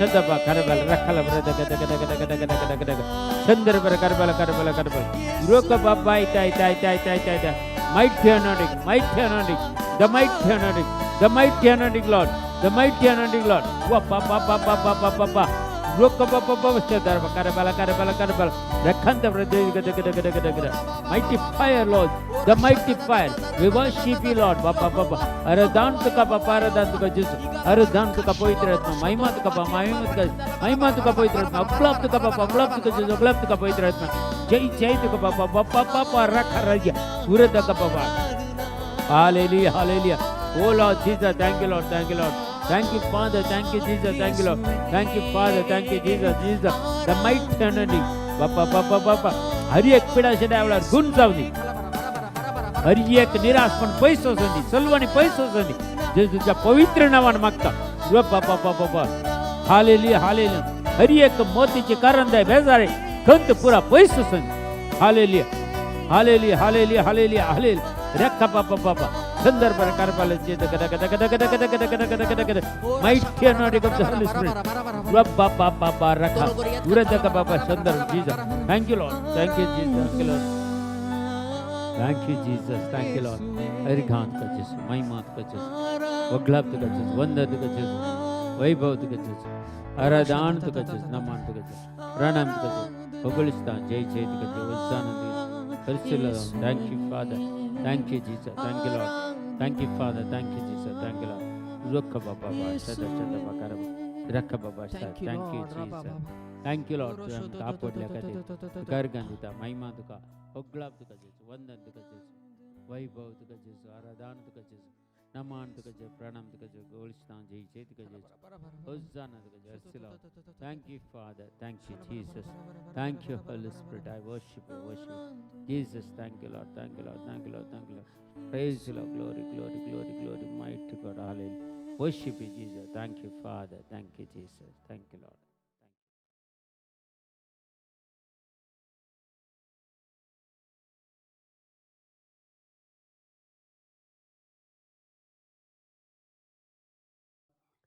Shadaba karabala rakala brada gada gada gada gada gada gada gada. Chandra bara karabala karabala karabala. Roka baba ita ita ita ita ita ita. Mighty anointing, mighty anointing, the mighty anointing, the mighty anointing, Lord, the mighty anointing, Lord. Wa ba ba ba ba ba ba ba ba. Roka ba ba ba shadara karabala karabala karabala. Rakhanda brada gada gada gada gada gada. Mighty fire, Lord, the mighty fire. We worship you, Lord. Ba ba ba ba. आराधना तुका बापा, आराधना तुका जेसू, आराधना तुका पवित्र आत्मा, महिमा तुका बापा, महिमा तुका, महिमा तुका पवित्र आत्मा, उपलब्ध तुका बापा, उपलब्ध तुका जेसू, उपलब्ध तुका पवित्र आत्मा, जय जय तुका बापा, बापा बापा रखा राज्य पूरा तुका बापा। Hallelujah, hallelujah. Oh Lord Jesus, thank you, Lord, thank you, Lord. Thank you, Father, thank you, Jesus, thank you, Lord. Thank you, Father, thank you, Jesus, Jesus. The mighty anointing. बापा बापा बापा हर एक पिडा शेड्या गुण जाऊ दे। हर एक निराशपण पयस वचून दी, चलवणी पयस वचून दी. जेजूच्या पवित्र नांवान मागता. बाबा बाबा, हालेली हालेली. हर एक मोतीची करंदाय, बेजारे, खंत पुरा पयस वचून दी. हालेली हालेली हालेली हालेली हालेली. रेखा बाबा बाबा संदर्भ कारपालाचे दग दग दग दग दग दग दग दग दग दग दग. Mighty anointing of the Holy Spirit. Rabba Baba Baraka. Uradaka Baba Sundar Jesus. Thank you, Lord. Thank you, Jesus. Thank you, Lord. Thank you, Jesus. Thank you, Lord. हरिघात का Jesus, महिमा का Jesus, वगलाब का Jesus, वंदन का Jesus, वैभव का Jesus, आराधन का Jesus, नमन का Jesus, प्रणाम का Jesus, होगळिस्तान जय जय का Jesus, होसाना हर्षिला. Thank you, Father. Thank you, Jesus. Thank you, Lord. Thank you, Father. Thank you, Jesus. Thank you, Lord. Rukha Baba Shada Shada Bakara Rakha Baba Shada. Thank you Thank you, Lord. Jesus. Thank you, Lord. तुवें आमकां आपडल्या खातीर गर्गान दिता, महिमा तुका, होगळाप तुका जेजू, वंदन तुका जेजू, वैभव तुका जेजू, आराधन तुका जेजू, नमन तुका जेजू, प्रणाम तुका जेजू, गोळिस्तान जय जय तुका जेजू, होसाना तुका जेजू. Thank you, Father. Thank you, Jesus. Thank you, Holy Spirit. I worship you, worship you. Jesus, thank you, Lord. Thank you, Lord. Thank you, Lord. Thank you, Lord. Praise you, Lord. Glory, glory, glory, glory. Mighty God. Hallelujah. Worship you, Jesus. Thank you, Father. Thank you, Jesus. Thank you, Lord.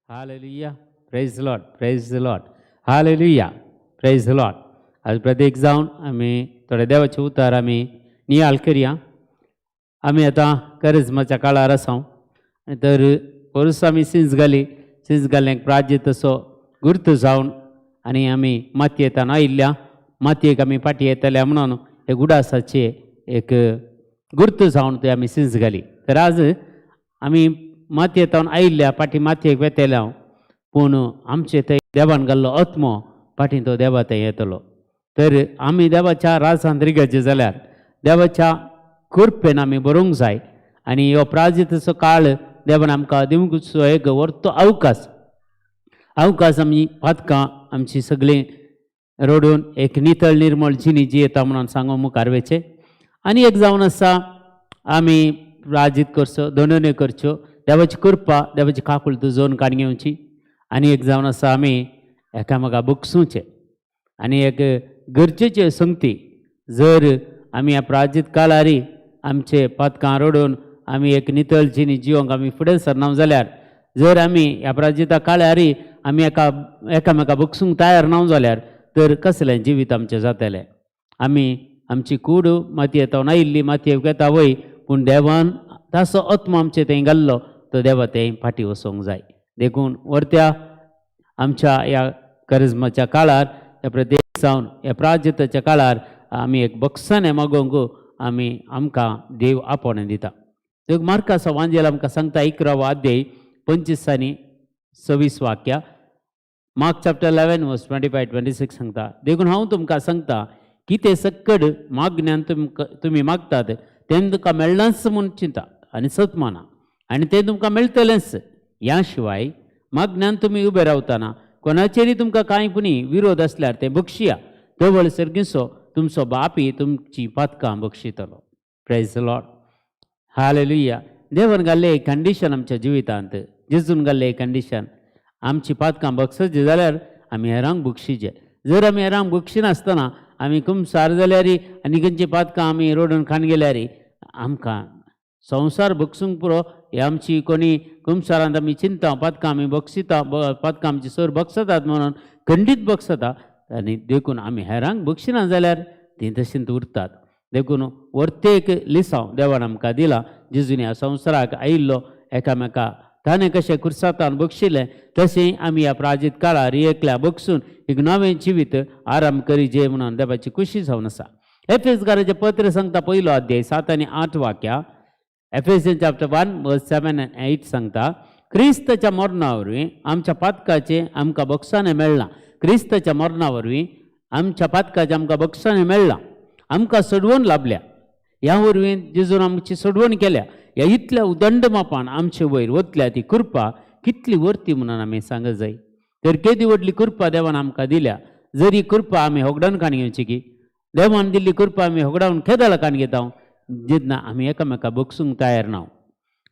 Hallelujah. Praise the Lord. Praise the Lord. Hallelujah. Praise the Lord. आज प्रत्येक जावन आमी थोडे देवाचे उतार आमी नियाळ करया. आमी आतां करिज्माच्या काळार आसा आनी तर पोरस आमी सिंज घाली. सिंज घाल्ल्याक प्राजित तसो गुर्त जावन आनी आमी मातयेंतल्यान आयिल्ल्या मातयेक आमी फाटीं येतल्या म्हणून एक उडासाचे एक गुर्त जावन ते आमी सिंज घाली. तर आज आमी मातयेंतल्यान आयिल्ल्या फाटीं मातयेक वेतल्या, पूण आमचे थंय देवान घाल्लो आत्मो फाटीं तो देवा थंय येतलो. तर आमी देवाच्या राजांत रिगचे जाल्यार देवाच्या कृपेन आमी बरोवंक जाय आनी हो प्राजिताचो काळ देवान आमकां दिवंक एक व्हरतो अवकाश. अवकाश आमी पातकां आमची सगळीं रडून एक नितळ निर्मळ जिणी जियेता म्हणून सांगूंक मुखार वयचें. आनी एक जावन आसा, आमी प्राजीत करचो, दोनूय करच्यो, देवाची कृपा, देवाची काकूळ जोन काडून घेवची. आनी एक जावन आसा, आमी एकामेका बगसुचें आनी एक गरजेचे संगती. जर आमी ह्या प्राजीत काळारी आमचे पातकां रडून आमी एक नितळ जिणी जिवंक आमी फुडें सरना जाल्यार, जर आमी ह्या प्राजिता काळारी आमी एकामेका बगसूंक तयार ना जाल्यार, तर कसलें जिवीत आमचें जातलें? आमी आमची कूड मातयेंत आयिल्ली मातयेक वेता वय, पूण देवान ताचो आत्मो आमचे थंय घाल्लो, तो देवा थंय फाटीं वचोंक जाय. देखून वर्त्या आमच्या ह्या करिज्माच्या काळार, ह्या प्रदेश जावन ह्या प्राजिताच्या काळार आमी एक बक्षाने मागोवंक आमी आमकां देव आपोवणें दिता. देख, मार्काचो वांजेल आमकां सांगता, 11वो अध्याय 25 आनी 26 वाक्या, Mark chapter 11 verse 25-26 सांगता, देखून हांव तुमकां सांगता, कितें सक्कड मागण्यान तुमकां तुमी मागतात तें तुमकां मेळनाच म्हूण चिंता आनी सत माना आनी तें तुमकां मेळटलेंच. ह्या शिवाय मागण्यान तुमी उबे रावतना कोणाचेरय तुमकां कांय पुणी विरोध आसल्यार तें बक्षिया, तवळ सर्गीचो तुमचो बापी तुमची पातकां बक्षितलो. Praise Lord. हालेलुया. देवान घाल्लें एक कंडिशन आमच्या जिवितांत, जेजून घाल्लें एक कंडिशन, आमची पातकां बक्षचे जाल्यार आमी हेरांक बक्षीचे. जर आमी हेरांक बक्षिनासतना आमी कुमसार जाल्यार आनी खंयची पातकां आमी रोडून खाण गेल्यार, आमकां संवसार बक्षूंक पुरो. हे आमची कोणी कुमसारांत आमी चिंता, पातकां आमी बक्षिता, पातकां आमची सर बक्षतात म्हणून खंडीत बक्षता. आनी देखून आमी हेरांक बक्षिना जाल्यार तीं तशींच उरतात. देखून वर्तेक लिसांव देवान आमकां दिला. जेजून ह्या संवसाराक आयिल्लो, एकामेका ताणें कशें कुर्सातान बक्षिलें, तशें आमी ह्या प्राजीत काळार एकल्या बक्षून एक नवें जिवीत आराम करी जे म्हणून देवाची खुशी जावन आसा. एफेसकाराचें पत्र सांगता, पयलो अध्याय 7 आनी 8 वाक्या, Ephesian chapter 1 verse 7 and 8 सांगता, क्रिस्ताच्या मरणा वरवीं आमच्या पातकाचें आमकां बक्षाणें मेळ्ळां. क्रिस्ताच्या मरणा वरवीं आमच्या पातकाचें आमकां बक्षाणें मेळ्ळां, आमकां सोडवण लाभल्या. ह्या वरवीं जेजून आमची सोडवण केल्या. ह्या इतल्या उदंड मापान आमचे वयर वतल्या ती कृपा कितली वर्ती म्हणून आमी सांगत जाय. तर केदी व्हडली कृपा देवान आमकां दिल्या. जर ही कृपा आमी होगडावन काण घेवची की देवान दिल्ली कृपा आमी होगडावन खेदाला काण घेता. जेन्ना आमी एकामेका बगसूंक तयार ना.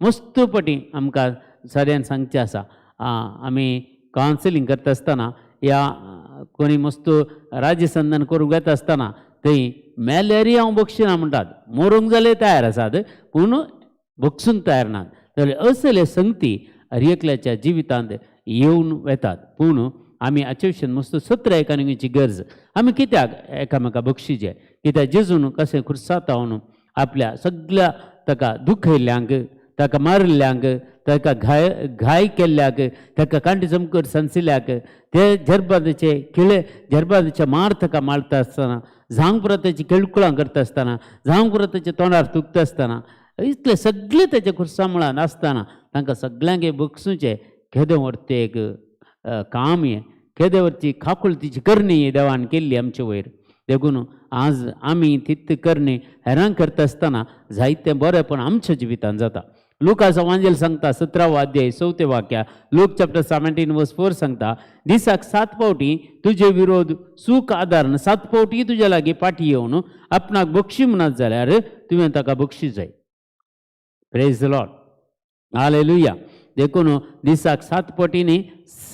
मस्त पटी आमकां सऱ्यान सांगचें आसा, आमी कावन्सिलींग करता आसतना या कोणी मस्त राज्यसंधान करूंक येता आसतना थंय मेल्यारय हांव बक्षिना म्हणटात, मरूंक जाल्यार तयार आसात पूण बक्षूंक तयार नात. जाल्यार असले संगती हर एकल्याच्या जिवितांत येवन वेतात. पूण आमी हाचे विशीं मस्त सत्र एकामेकांची गरज. आमी कित्याक एकामेका बक्षिचे? कित्याक जेजून कशें खुर्सातावन आपल्या सगळ्या ताका दुखयल्ल्यांक, ताका मारिल्ल्यांक, ताका घाय घाय केल्ल्याक, ताका कांटी चमकर सांसिल्ल्याक, ते झरबादाचे खिळे झरबादाचे मार ताका मारता आसतना, जावंक ताची खेळकुळां करता आसतना, जावंक ताच्या तोंडार थुकता आसतना, इतले सगळे ताच्या खुर्सा मुळान आसतना तांकां सगळ्यांक बक्षुचें केदें व्हड एक काम हें, केदें व्हडची काकुळतीची करणी देवान केल्ली आमचे वयर. देखून आज आमी तित करणी हेरांक करता आसतना जायतें बरेंपण आमच्या जिवितांत जाता. लुकास वांजेल सांगता 17वो अध्याय 4थें वाक्या, लूक चॅप्टर 17 वर्स 4 सांगता, दिसाक 7 फावटी तुजे विरोध सूख आदारण 7 फावटी तुज्या लागीं पाटी येवन आपणाक बक्षी म्हणत जाल्यार तुवें ताका बक्षी जाय. Praise the Lord, hallelujah. देखून दिसाक 7 फावटी न्ही,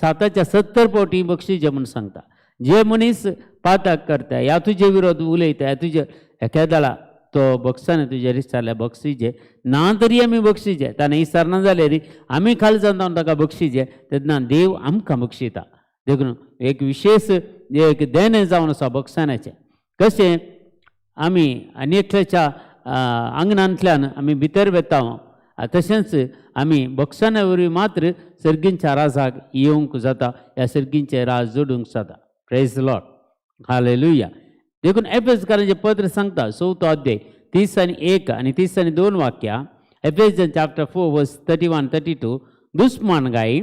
7च्या 70 फावटी बक्षीचे म्हूण सांगता. जे मनीस पाताक करता ह्या तुजे विरोध उलयता, ह्या तुजे एकेदाळा तो बक्षाने तुजे रिसारल्या बक्षीचे ना तरी आमी बक्षीचे, ताणें इसारना जाल्यार आमी खाली जावन ताका बक्षीचे, तेन्ना देव आमकां बक्षिता. देखून एक विशेष एक देणें जावन आसा बक्षाण्याचें. कशें आमी आनी एकल्याच्या आंगणांतल्यान आमी भितर वेता, तशेंच आमी बक्षाण्या वरवीं मात्र सर्गींच्या राजाक येवंक जाता, ह्या सर्गींचे राज जोडूंक जाता. Praise Lord, hallelujah. देखून एफेसकारांचें पत्र सांगता 4थो अध्याय 30 आनी 1 आनी 30 आनी 2 वाक्या, एफेजन चॅप्टर 4 वर्स 31 32, दुस्मानगाय,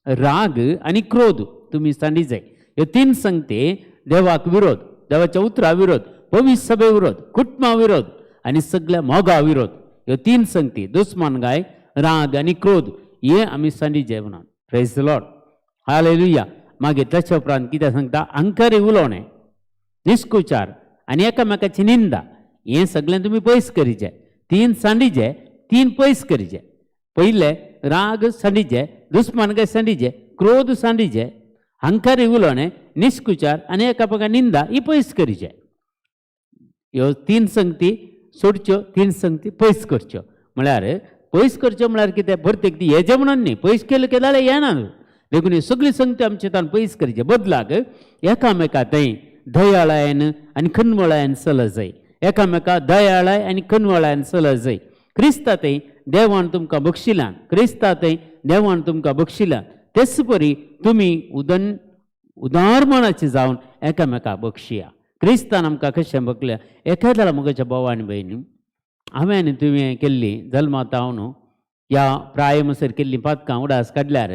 राग आनी क्रोध तुमी सांडी जाय. ह्यो 3 संगते देवाक विरोध, देवाच्या उतरा विरोध, पवित्र सभे विरोध, कुटुंबा विरोध आनी सगळ्या मोगा विरोध. ह्यो 3 संगती दुस्मानगाय, राग आनी क्रोध हे आमी सांडी जाय म्हणून. Praise the Lord, hallelujah. मागीर ताच्या उपरांत कितें सांगता, अहंकारी उलोवणें, निस्कुचार आनी एकामेकाची निंदा हें सगळें तुमी पयस करीचे. 3 सांडीचे, 3 पयस करीचे. पयले राग सांडीचे, दुस्मानकाय सांडीचे, क्रोध सांडीचे, अहंकारी उलोवणें, निस्कुचार आनी एकामेका निंदा ही पयस करीचे. ह्यो 3 संगती सोडच्यो, 3 संगती पयस करच्यो. म्हळ्यार पयस करच्यो म्हळ्यार कितें, प्रत्येक ती हेजें म्हणून न्ही, पयस केलें केल्यार येना. देखून ही सगळी संगती आमचे तान पयस करचे बदलाक एकामेका थंय दयाळायन आनी खनवळायन चल जाय. एकामेका दयाळाय आनी खनवळायन चल जाय. क्रिस्ता थंय देवान तुमकां बक्षिल्यान, क्रिस्ता थंय देवान तुमकां बक्षिल्यान, तेच परी तुमी उदन उदार मनाचे जावन एकामेका बक्षिया. क्रिस्तान आमकां कशें बकल्या. एखाद्या म्हज्या भाव आनी भयणी, हांवें आनी तुवें केल्ली जल्मात हांव न्हू ह्या प्राय म्हणसर केल्ली पातकां उडास काडल्यार,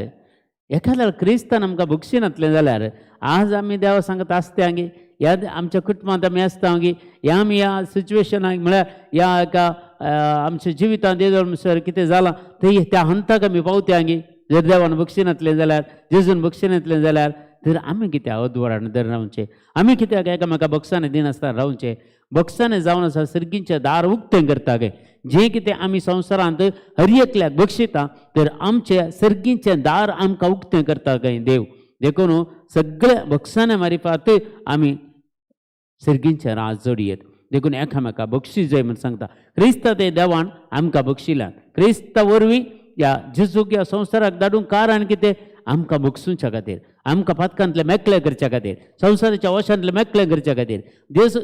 एखाद्या क्रिस्तान आमकां बक्षिनातलें जाल्यार आज आमी देवा सांगत आसता गे, ह्या आमच्या कुटुंबांत आमी आसता गे, ह्या आमी ह्या सिच्युएशनाक म्हळ्यार ह्या एका आमच्या जिवितांत येदोळ म्हणसर कितें जालां थंय त्या हंताक आमी पावत्या गे. जर देवान बक्षिनातलें जाल्यार, जेजून बक्षिनातलें जाल्यार, तर आमी कित्याक अद्वरान धर रावचें? आमी कित्याक एकामेका बक्षाने दिनासतना रावचें? बक्षाने जावन आसा सर्गींचें दार उक्तें करता गे. जें कितें आमी संवसारांत हर एकल्याक बक्षिता तर आमचें सर्गींचें दार आमकां उक्तें करता काय देव. देखून सगळे बक्षाने मारिफात आमी सर्गींचें राज जोडयेत. देखून एकामेका बक्षीस जाय म्हूण सांगता. क्रिस्ता ते देवान आमकां बक्षिल्यान, क्रिस्ता वरवीं ह्या जेजूक ह्या संवसाराक धाडूंक कारण कितें, आमकां बक्षुच्या खातीर, आमकां पातकांतले मेकळे करच्या खातीर, संवसाराच्या वशांतले मेकळे करच्या खातीर.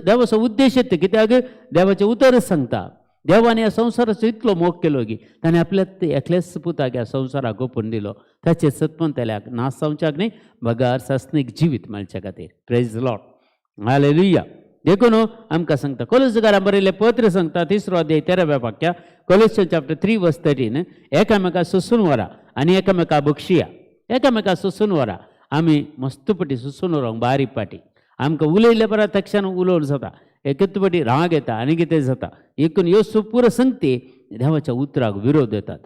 देवाचो उद्देश येता कित्याक, देवाचें उतरच सांगता, देवान ह्या संवसाराचो इतलो मोग केलो की ताणें आपल्या एकल्याच पुताक ह्या संवसाराक ओपून दिलो, ताचेर सतपंतल्याक नाश जावच्याक न्ही बगर सासणीक जिवीत मेळच्या खातीर. Praise Lord, hallelujah. देखून आमकां सांगता कोलोसकारां बरयलें पत्र सांगता 3रो अध्याय 13व्या वाक्या, कोलोसचन चॅप्टर 3 वर्स 13, एकामेका सोसून व्हरा आनी एकामेका बक्षिया. एकामेका सोसून व्हरा. आमी मस्त पटी सोसून व्हरोंक बारीक पाटी आमकां उलयले परत तक्षण उलोवन जाता, एकच पटी राग येता आनी कितें जाता. एकूण ह्यो पुरो संगती देवाच्या उतराक विरोध येतात,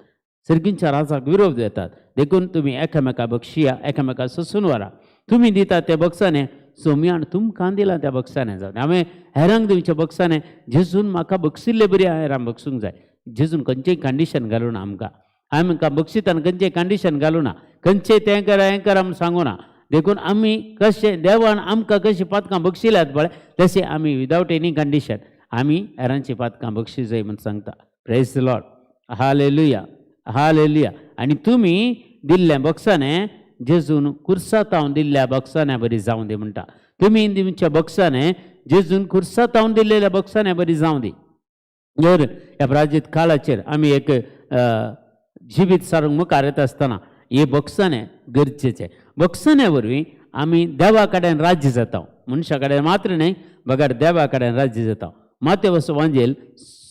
सर्गींच्या राजाक विरोध येतात. देखून तुमी एकामेका बक्षिया, एकामेका सोसून व्हरा. तुमी दिता ते बक्षाने सोमयान तुमकां दिलां त्या बक्षाने जावन हांवें हेरांक दिवच्या बक्षाने जेजून म्हाका बक्षिल्ले बरी हांवें हेरांक बक्षूंक जाय. जेजून खंयचेय कंडिशन घालूना आमकां, आमकां बक्षितान खंयचेय कंडिशन घालूना, खंयचें तें करा हें करा म्हूण सांगूना. देखून आमी कशें देवान आमकां कशीं पातकां बक्षिल्यात पळय तशें आमी विदावट एनी कंडिशन आमी हेरांची पातकां बक्षी जाय म्हूण सांगता. प्रेज लॉर्ड, हालेलुया, हालेलुया. आनी तुमी दिल्ल्या बक्षाने जेजून कुर्सातावन दिल्ल्या बक्षान्या बरी जावं दी म्हणटा. तुमी दिवच्या बक्षाने जेजून कुर्सातावन दिल्लेल्या बक्षान्या बरी जावं दी. जर ह्या प्राजीत काळाचेर आमी एक जिवीत सारूंक मुखार येता आसतना हे बक्षाने गरजेचें. बक्षाने वरवीं आमी देवा कडेन राज्य जाता, मनशा कडेन मात्र न्हय बगर देवा कडेन राज्य जाता. मातेवस वांजेल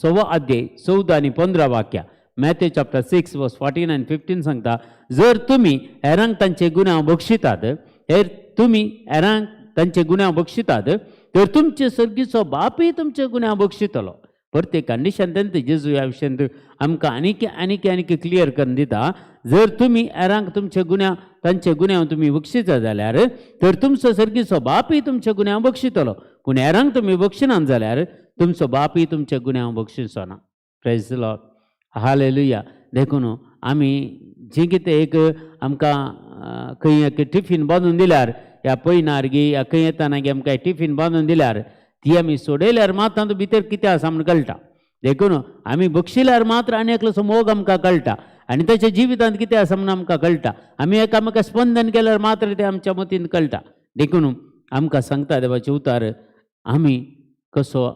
6 अध्याय 14 आनी 15 वाक्या, Matthew chapter 6 verse 14 आनी 15 सांगता, जर तुमी हेरांक तांचे गुन्यांव बक्षितात, हेर तुमी हेरांक तांचे गुन्यांव बक्षितात तर तुमचे सर्गीचो बापूय तुमचे गुन्यांव बक्षितलो. परते कंडिशन तेंत जेजू ह्या विशयांत आमकां आनीक आनीक आनीक क्लियर करून दिता. जर तुमी हेरांक तुमचे गुन्यांव तांचे गुन्यांव तुमी बक्षिता जाल्यार तर तुमचो सर्गीचो बापूय तुमचे गुन्यांव बक्षितलो. पूण हेरांक तुमी बक्षिनात जाल्यार तुमचो बापूय तुमचे गुन्यांव बक्षिचो ना. Praise Lord, hallelujah. देखून आमी जें कितें एक आमकां खंय एक टिफीन बांदून दिल्यार ह्या पयनार गी ह्या खंय येतना गी आमकां टिफीन बांदून दिल्यार ती आमी सोडयल्यार मात तातूंत भितर कितें आसा म्हूण कळटा. देखून आमी बक्षिल्यार मात्र आनी एकलोसो मोग आमकां कळटा आनी ताच्या जिवितांत कितें आसा म्हूण आमकां कळटा. आमी एकामेका स्पंदन केल्यार मात्र तें आमच्या मतींत कळटा. देखून आमकां सांगता देवाचें उतार, आमी कसो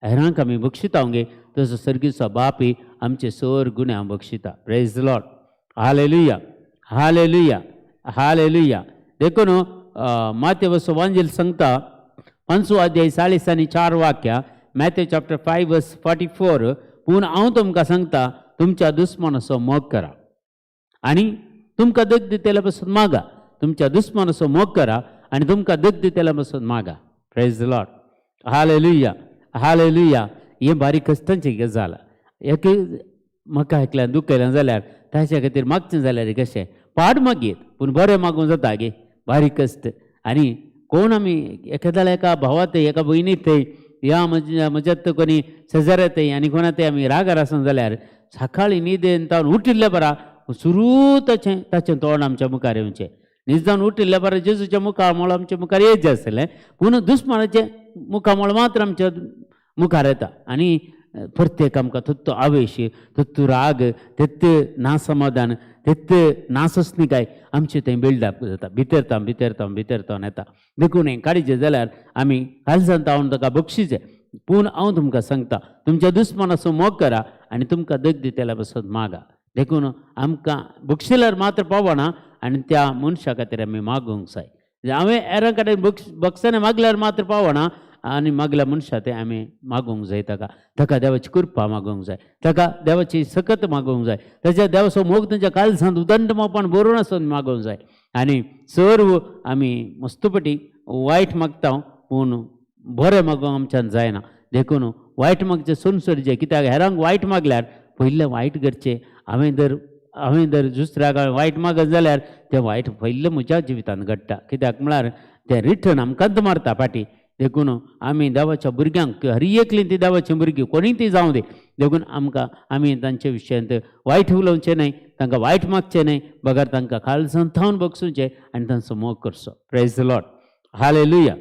हेरांक आमी बक्षिता गे तसो सर्गीचो बापूय आमचे सर गुन्यांव बक्षिता. Praise Lord, hallelujah, hallelujah, hallelujah. देखून मातेवस वांजेल सांगता 5 अध्याय 40 आनी 4 वाक्या, मॅथ्यू चॅप्टर 5 वर्स 44, पूण हांव तुमकां सांगता तुमच्या दुस्मानाचो मोग करा आनी तुमकां दग दितल्या पासून मागा. तुमच्या दुस्मानाचो मोग करा आनी तुमकां दग दितल्या पासून मागा. प्रेज लॉर्ड, हालेलुया, हालेलुया. हें बारीक कश्टांची गजाल. एक म्हाका एकल्यान दुखयलें जाल्यार ताच्या खातीर मागचें जाल्यार कशें पाड मागीत पूण बरें मागूंक जाता गे, बारीक कश्ट. आनी कोण आमी एखाद्या एका भावा थंय एका भयणी थंय या म्हज्यात कोणी शेजाऱ्या थंय आनी कोणा थंय आमी रागार आसत जाल्यार सकाळीं न्हिदेन तावन उठिल्ले बरा सुरू ताचें ताचें तोंड आमच्या मुखार येवचें. न्हीद जावन उठिल्ले बरा जेजूच्या मुखामळ आमच्या मुखार येत आसलें पूण दुस्मानाचें मुखामळ मात्र आमच्या मुखार येता आनी प्रत्येक आमकां तत्तो आवेश, तत्तो राग, तेत्त नासमाधान, तेत्त नासस्निकाय आमचें थंय बिल्डअप जाता, भितर तावन भितर तावन भितर तावन येता. देखून हें काडचें जाल्यार आमी कालसान तावन ताका बक्षिचें. पूण हांव तुमकां सांगता तुमच्या दुस्मानाचो मोग करा आनी तुमकां दग दितल्या पासून मागा. देखून आमकां बक्षिल्यार मात्र पावना आनी त्या मनशा खातीर आमी मागूंक जाय. हांवें हेरां कडेन बक्षाने मागल्यार मात्र पावना आनी मागल्या मनशा तें आमी मागूंक जाय. ताका ताका देवाची कृपा मागूंक जाय, ताका देवाची सकत मागूंक जाय, ताच्या देवाचो मोग तांच्या काळजांत उदंड मोपान भरून आसून मागूंक जाय. आनी सर्व आमी मस्तपटी वायट मागता पूण बरें मागूंक आमच्यान जायना. देखून वायट मागचें सोनसरचें, कित्याक हेरांक वायट मागल्यार पयलें वायट करचें. हांवें जर दुसऱ्याक वायट मागत जाल्यार तें वायट पयलें म्हज्या जिवितांत घडटा. कित्याक म्हळ्यार तें रिटर्न आमकांच मारता फाटीं. देखून आमी देवाच्या भुरग्यांक हर एकलीं ती देवाची भुरगीं कोणीय ती जावं दी, देखून आमकां आमी तांचे विशयांत वायट उलोवचें न्हय, तांकां वायट मागचें न्हय, बगर तांकां काळजांत थावन बक्षुचें आनी तांचो मोग करचो. Praise Lord, hallelujah.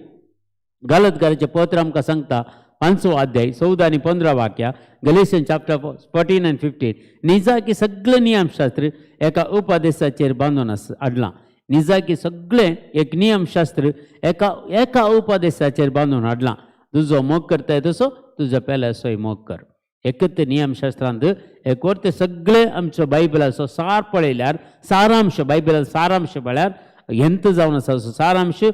गलतकाराचें पत्र आमकां सांगता 5 अध्याय 14 आनी 15 वाक्या, गलेशन चॅप्टर 14 आनी 15, निजाकी सगळें नियमशास्त्र एका उपदेशाचेर बांदून आस हाडलां. निजाकी सगळें एक नियमशास्त्र एका एका उपदेशाचेर बांदून हाडलां. तुजो मोग करताय तसो तुजो पेल्याचोय मोग कर. एकच नियमशास्त्रांत एक वर ते सगळें आमचो बायबलाचो सार पळयल्यार सारांश, बायबलाचो सारांश पळल्यार हेंत जावन आसा असो सारांश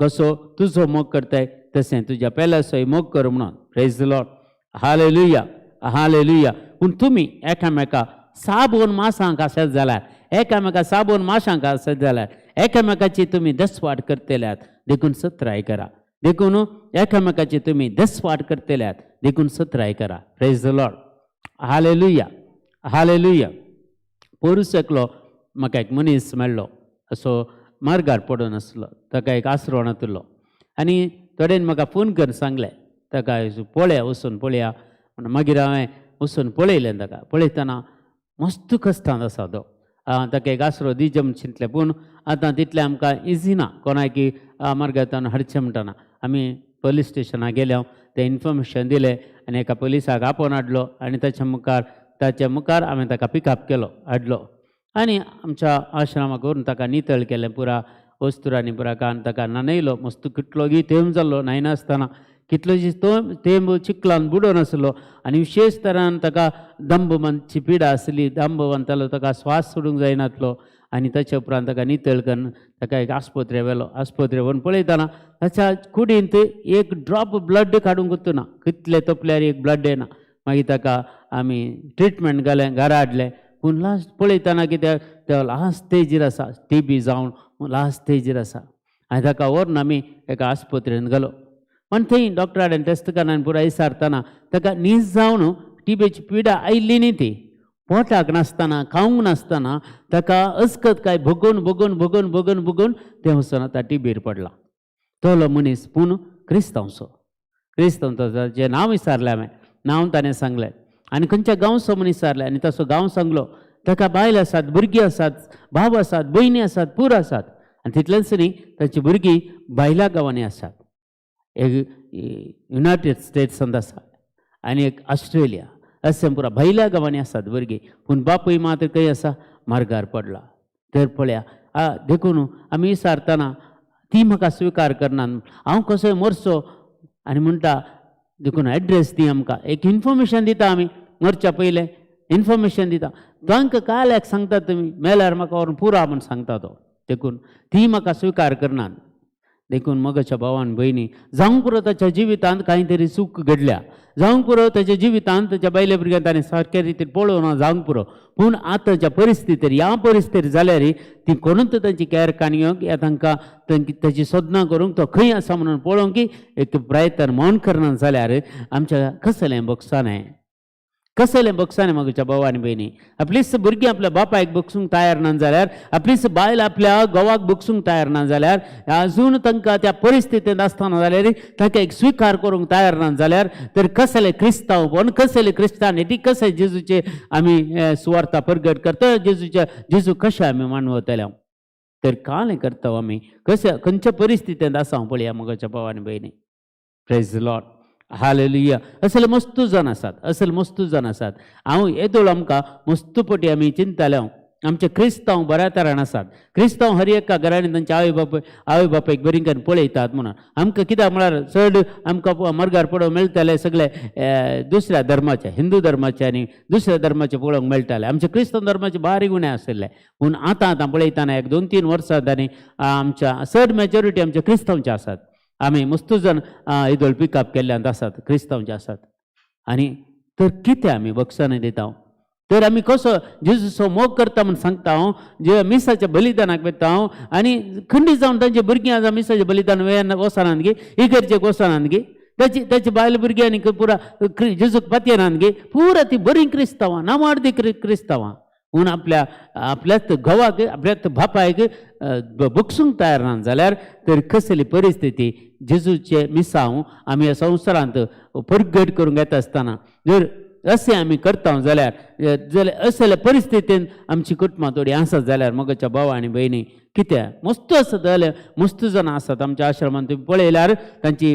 कसो तुजो मोग करताय तशें तुज्या पेल्याचोय मोग कर म्हणून. प्रेज लॉर्ड, हालेलुया, हालेलुया. पूण तुमी एकामेका साबून मासांक आसत जाल्यार, एकामेका साबून माशांक आसत जाल्यार एकामेकाची तुमी दसवाट करतल्यात देखून सत्राय करा. देखून एकामेकाची तुमी दसवाट करतल्यात देखून सत्राय करा. Praise the Lord, hallelujah, hallelujah. पोरूस एकलो म्हाका एक मनीस मेळ्ळो, असो मार्गार पडून आसलो, ताका एक आसरो नातिल्लो. आनी थोड्यांनी म्हाका फोन करून सांगलें ताका पळया वचून पळया म्हण. मागीर हांवें वचून पळयलें ताका. पळयतना मस्त कश्टांत आसा तो. ताका एक आसरो दिवचें म्हूण चिंतलें, पूण आतां तितलें आमकां इजी ना कोणाकी मार्गांतल्यान हाडचें म्हणटना. आमी पोलीस स्टेशनाक गेले, तें इन्फॉर्मेशन दिलें आनी एका पोलिसाक आपोवन हाडलो आनी ताच्या मुखार हांवें ताका पिकअप केलो, हाडलो आनी आमच्या आश्रमाक व्हरून ताका नितळ केलें, पुरा वस्तुरांनी पुरा कान ताका न्हाणयलो. मस्त कितलो तेंब जाल्लो न्हायनासतना, कितलोशीच तो तेंब चिखलान बुडोवन आसलो आनी विशेश तरान ताका दंबमाची पिडा आसली, दंब बांदतालो, ताका स्वास सोडूंक जायनातलो. आनी ताच्या उपरांत ताका नितळ करून ताका एक आस्पत्रे व्हेलो. आस्पत्रे व्हरून पळयतना ताच्या कुडींत एक ड्रॉप ब्लड काडूंक उरना, कितले तोपल्यार एक ब्लड येना. मागीर ताका आमी ट्रिटमेंट घालें, घरा हाडलें. पूण लास्ट पळयतना कित्याक तो लास्ट स्टेजीर आसा, टीबी जावन लास्ट स्टेजीर आसा. आनी ताका व्हरून आमी एका आस्पत्रेंत घालो. पण थंय डॉक्टरा कडेन टेस्ट करना आनी पुराय विचारतना ताका नीज जावन टिबीची पिडा आयिल्ली न्ही, ती पोटाक नासतना, खावंक नासतना ताका अस्कत काय भोगून भोगून भोगून भोगून भोगून तें वचून आतां टिबीर पडला तोलो मनीस. पूण क्रिस्तांवचो, क्रिस्तांव. ताचें नांव विचारलें हांवें, नांव ताणें सांगलें आनी खंयच्या गांवचो म्हूण विचारलें आनी तसो गांव सांगलो. ताका बायल आसात, भुरगीं आसात, भाव आसात, भयणी आसात, पूर आसात. आनी तितलेंच न्ही, ताची भुरगीं भायल्या गांवांनी आसात. एक युनायटेड स्टेट्सांत आसा आनी एक ऑस्ट्रेलिया, अशें पुरा भायल्या गांवांनी आसात भुरगीं. पूण बापूय मात्र खंय आसा? मार्गार पडला. तर पळया, देखून आमी विचारतना ती म्हाका स्विकार करना, हांव कसोय मरचो आनी म्हणटा. देखून एड्रेस दी आमकां, एक इन्फॉर्मेशन दिता आमी, मरच्या पयलें इन्फॉर्मेशन दिता तांकां. काल्याक सांगता तुमी मेल्यार म्हाका व्हरून पुरा म्हूण सांगता तो. देखून ती म्हाका स्विकार करनात. देखून मगाच्या भावान भयणी, जावंक पुरो ताच्या जिवितांत कांय तरी चूक घडल्या, जावंक पुरो ताच्या जिवितांत ताच्या बायले भुरग्यान ताणें सारके रितीन पळोवना, जावंक पुरो. पूण आतांच्या परिस्थितीर, ह्या परिस्थितीर जाल्यार ती कोणूच तांची कॅर काणयोंक या तांकां ताची सोदनां करूंक, तो खंय आसा म्हणून पळोवंक की एक प्रयत्न मौन करना जाल्यार आमच्या कसलें बक्षान आहे, कसलें बक्षान म्हज्या भाव आनी भयणी? आपलीच भुरगीं आपल्या बापायक बक्षूंक तयार ना जाल्यार, आपलीच बायल आपल्या घोवाक बक्षूंक तयार ना जाल्यार, अजून तांकां त्या परिस्थितींत आसतना जाल्यार तांकां एक स्विकार करूंक तयार ना जाल्यार, तर कसलें क्रिस्तांवपण, कसलें क्रिस्तानिटी, कशें जेजूचे आमी सुवार्ता परगट करता, जेजूचे जेजू कशें आमी मानवतले? तर कालें करता आमी, कशें खंयच्या परिस्थितींत आसा पळया मगाच्या भाव आनी भयणी. प्रेज लॉर्ड, हालेलुया. असले मस्त जाण आसात, असले मस्त जाण आसात. हांव येदोळ आमकां मस्त पटी आमी चिंतताले हांव, आमचे क्रिस्तांव बऱ्या तरान आसात, क्रिस्तांव हर एका घरांनी तांचे आवय बापायक बरी करून पळयतात म्हणून. आमकां कित्याक म्हळ्यार चड आमकां मर्गार पळोवंक मेळटाले सगळे दुसऱ्या धर्माचे, हिंदू धर्माचे आनी दुसऱ्या धर्माचे पळोवंक मेळटाले. आमचे क्रिस्तांव धर्माचे बारीक उणें आशिल्ले. पूण आतां आतां पळयतना एक 2-3 वर्सां आनी आमच्या चड मेजॉरिटी आमच्या क्रिस्तांवचे आसात. आमी मस्त जाण येदोळ पिकअप केल्ल्यान आसात, क्रिस्तांवचे आसात. आनी तर कितें आमी बक्षानां दिता? तर आमी कसो जेजूचो मोग करता म्हूण सांगता हांव, जे मिसाच्या बलिदानाक वता हांव आनी खंडीत जावन तांचे भुरगीं आतां मिसाचें बलिदान वचनात गे, इगर्जेक वचनात गे, ताची ताची बायल भुरगीं आनी पुरा जेजूक पातयेनात गे, पुरा ती बरीं क्रिस्तांवां, नामार्दी क्रिस्तांवां. पूण आपल्या आपल्याच घोवाक, आपल्याच बापायक बक्षूंक तयार ना जाल्यार तर कसली परिस्थिती? जेजूचे मिसांव आमी ह्या संवसारांत परगट करूंक येता आसतना जर अशें आमी करता जाल्यार, जाल्यार असल्या परिस्थितीन आमची कुटुंबां थोडीं आसत जाल्यार मगाच्या भाव आनी भयणी, कित्याक मस्त आसत जाल्यार मस्त जाणां आसात आमच्या आश्रमांत. तुमी पळयल्यार, तांची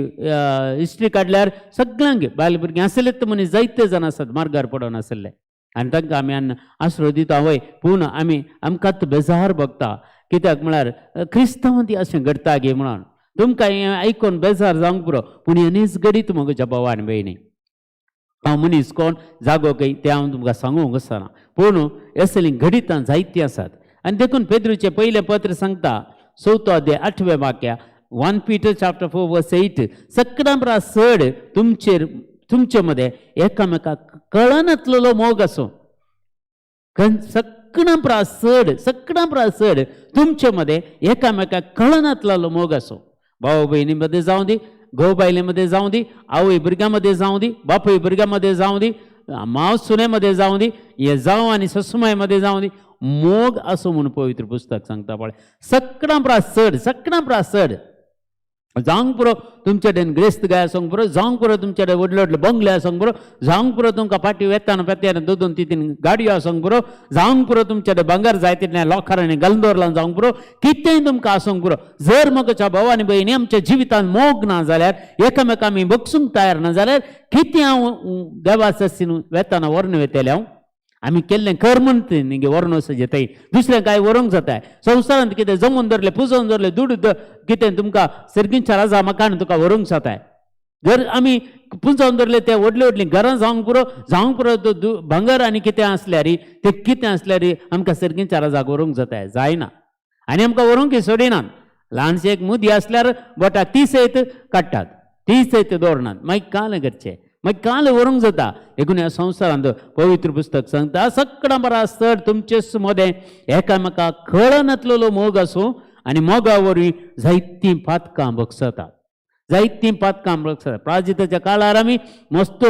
हिस्ट्री काडल्यार सगळ्यांक बायल भुरगीं आसलेच मनीस जायते जाण आसात मार्गार पडोन आसले आनी तांकां आमी आसरो दिता वय. पूण आमी आमकांच बेजार भोगता, कित्याक म्हळ्यार क्रिस्तांव ती अशें घडटा गे म्हणून. तुमकां हें आयकून बेजार जावंक पुरो, पूण हें नीज घडीत म्हज्या भाव आनी भयणी. हांव मनीस कोण, जागो खंय तें हांव तुमकां सांगूंक वचना, पूण असलीं घडितां जायतीं आसात. आनी देखून पेद्रूचें पयलें पत्र सांगता, चवथो अध्याय आठवें वाक्य, 1 Peter chapter 4 verse 8, सगळ्यां परस चड तुमचेर तुमचे मदें एकामेकाक कळनातलेलो मोग आसूं. सगळ्यां परस चड, सगळ्यां परस चड तुमचे मदें एकामेकाक कळनातलेलो मोग आसूं. भाव भयणी मध्ये जावं दी, घोव बायले जावं दी, आवय भुरग्यां मध्ये जावं दी, बापूय भुरग्यां मध्ये जावं दी, माव सुने मध्ये जावं दी, हे जावं आनी ससुमाय मध्ये जावं दी, मोग आसूं म्हूण पवित्र पुस्तक सांगता पळय. सगळ्यां परस चड, सगळ्यां परस चड. जावंक पुरो तुमचे कडेन ग्रेस्त गाय आसूंक पुरो, जावंक पुरो तुमचे कडेन व्हडले व्हडले बंगले आसूंक पुरो, जावंक पुरो तुमकां फाटी वेताना पेत्यान दोन दोन तीन तीन गाडयो आसूंक पुरो, जावंक पुरो तुमचे कडेन भांगर जाय तितलें लोकांनी घालून दवरलां जावंक पुरो, कितेंय तुमकां आसूंक पुरो, जर म्हज्या भाव आनी भयणी आमच्या जिवितांत मोग ना जाल्यार, एकामेका आमी बगसूंक तयार ना जाल्यार, कितें हांव देवा सस्तीन वेताना व्हरून वेतलें हांव? आमी केल्लें कर्म न्ही व्हरून वचचें थंय, दुसरें कांय व्हरूंक जाता? संवसारांत कितें जमून दवरलें, पुजोवन दवरलें, दुडू कितें तुमकां सर्गींच्या राजा मकान तुका व्हरूंक जाता? जर आमी पुंजावन दवरले ते व्हडली व्हडलीं घरां जावंक पुरो, जावंक पुरो भांगर आनी कितें आसल्यार, ते कितें आसल्यार आमकां सर्गींच्या राजाक व्हरूंक जाता? जायना. आनी आमकां व्हरूंक सोडिनात. ल्हानशी एक मुदी आसल्यार बोटाक ती सयत काडटात, ती सयत दवरनात. मागीर कालें करचें? मागीर कालें व्हरूंक जाता? देखून ह्या संवसारांत पवित्र पुस्तक सांगता, सगळ्यां बरास चड तुमचेच मदें एकामेका कळनातलेलो मोग आसूं आनी मोगा वरवीं जायतीं पातकां बगसतात, जायतीं पातकां बगसतात. प्राजिताच्या काळार आमी मस्त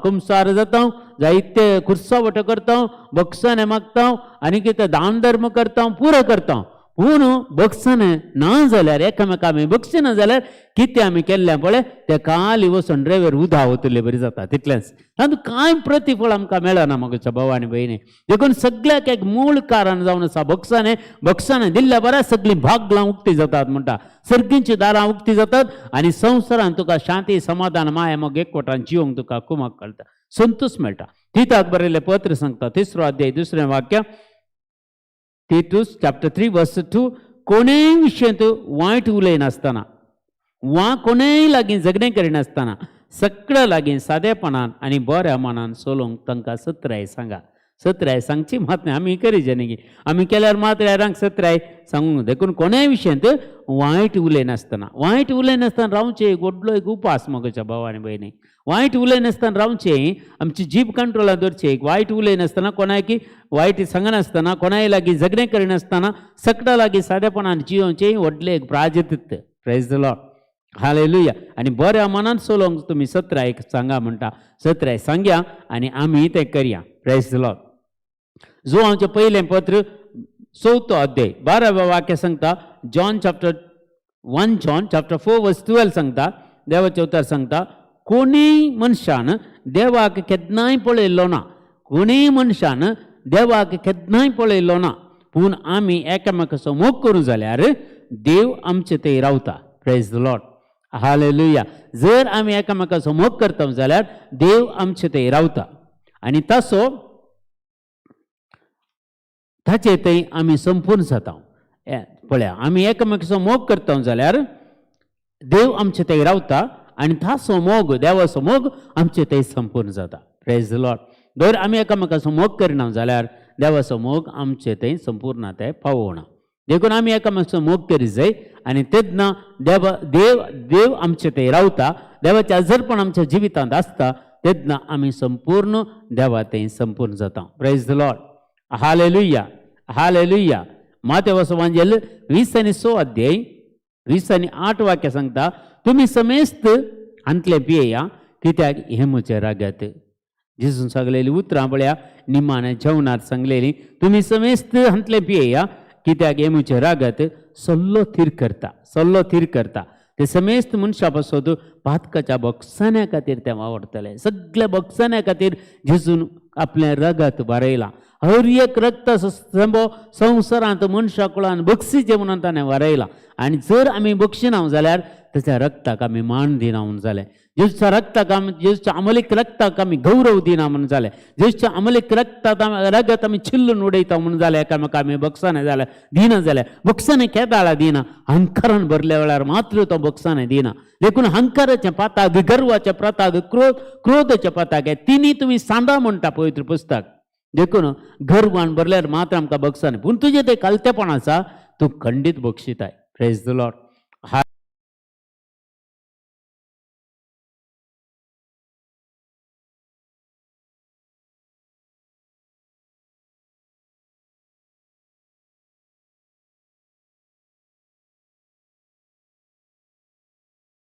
कुमसार जाता, जायते खुर्सावट करता, बक्षाने मागता आनी कितें दान धर्म करता, पुरो करता. पूण बक्षाने ना जाल्यार, एकामेका आमी बक्षिना जाल्यार, कितें आमी केल्लें पळय तें काली वचून ड्रायव्हर उदा वतले बरी जाता, तितलेंच. तातूंत कांय प्रतिफळ आमकां मेळना म्हज्या भाव आनी भयणी. देखून सगळ्याक एक मूळ कारण जावन आसा बक्षाने. बक्षाने दिल्ल्या बऱ्या सगळीं भागलां उक्ती जातात म्हणटा, सर्गींची दारां उक्ती जातात आनी संवसारांत तुका शांती, समाधान, माया, मोग, एकवटान जिवंक तुका कुमक कळटा, संतोष मेळटा. तिताक बरयल्लें पत्र सांगता, तिसरो अध्याय दुसरें वाक्य, तितूस चॅप्टर 3 वर्स 2, कोणेय विशयंत वायट उलयनासतना वा कोणेय लागीं झगडें करिनासतना सगळ्या लागीं सादेपणान आनी बऱ्या मनान चलोवंक तांकां सत्राय सांगा. सत्राय सांगची मात न्ही, आमी करीचे न्ही, आमी केल्यार मात हेरांक सत्राय सांगूंक. देखून कोणेय विशयंत वायट उलयनासतना, वायट उलयनासतना रावचें एक व्हडलो एक उपास. म्हज्या भाव आनी भयणी, वायट उलयनासतना रावचें, आमची जीब कंट्रोलान दवरचें. एक वायट उलयनासतना, कोणाकी वायट सांगनासतना, कोणाय लागीं झगडें करिनासतना सगळ्या लागीं सादेपणान जियोवचें व्हडलें एक प्राजतीत. प्रेज the Lord, hallelujah. आनी बऱ्या मनान चलोवंक तुमी सत्राय सांगा म्हणटा. सत्राय सांगया आनी आमी तें करया. प्रेज the Lord. जो आमचें पयलें पत्र चवथो अध्याय 12व्या वाक्य सांगता, John chapter 1, John chapter 4 verse 12 सांगता, देवाचें उतर सांगता, कोणीय मनशान देवाक केन्नाय पळयल्लो ना, कोणीय मनशान देवाक केन्नाय पळयल्लो ना, पूण आमी एकामेकाचो मोग करूं जाल्यार देव आमचे थंय रावता. प्रेज the Lord, hallelujah. जर आमी एकामेकाचो मोग करता जाल्यार देव आमचे थंय रावता आनी तसो ताचे थंय आमी संपूर्ण जाता. पळया, आमी एकामेकाचो मोग करता जाल्यार देव आमचे थंय रावता आनी ताचो मोग, देवाचो मोग आमचे थंय संपूर्ण जाता. प्रेज the Lord. जर आमी एकामेकाचो मोग करिना जाल्यार देवाचो मोग आमचे थंय संपूर्ण ते पावोना. देखून आमी एकामेकाचो मोग करी जाय आनी तेन्ना देव देव देव आमचे थंय रावता, देवाचें आजरपण आमच्या जिवितांत आसता, तेन्ना आमी संपूर्ण देवा थंय संपूर्ण जाता. प्रेज the Lord, hallelujah, hallelujah. मातेवाचो वांजेल 20 आनी 6 अध्याय 20 आनी 8 वाक्य सांगता, तुमी समेस्त हांतलें पियेया, कित्याक हें म्हजें रगत. जेजून सांगलेली उतरां पळया, निमाणे जेवणात सांगलेली, तुमी समेस्त हांतलें पियेया, कित्याक हें म्हजें रगत सल्लो थीर करता, सल्लो थीर करता. ते समेस्त मनशा पासत पातकाच्या बक्षाण्या खातीर तें वावरतले. सगल्या बक्षाण्या खातीर जेजून आपलें रगत बरयलां. हर एक रक्ताचो स्तंभ संवसारांत मनशा कुळान बक्षीचें म्हणून ताणें वरयलां. आनी जर आमी बक्षिना जाल्यार ताच्या रक्ताक आमी मान दिना म्हणून जालें. जेजूच्या रक्ताक आमी, जेजूच्या अमलीक रक्ताक आमी गौरव दिना म्हणून जालें. जेजूच्या अमलीक रक्तात रगत आमी चिल्लून उडयता म्हणून जालें. एकामेका आमी बक्षाने जाल्यार दिना जाल्यार, बक्षाने केदाळा दिना? हंकारान भरल्या वेळार मात्र तो बक्षाने दिना. देखून हंकाराचें पाताक, गर्वाचें प्रताक, क्रोधाचें पाताक, हे तिनी तुमी सांदा म्हणटा पवित्र पुस्तक. देखून गर्वान भरल्यार मात्र आमकां बक्षाने, पूण तुजें तें कालतेपण आसा, तूं खंडीत बक्षिताय. प्रेज the Lord.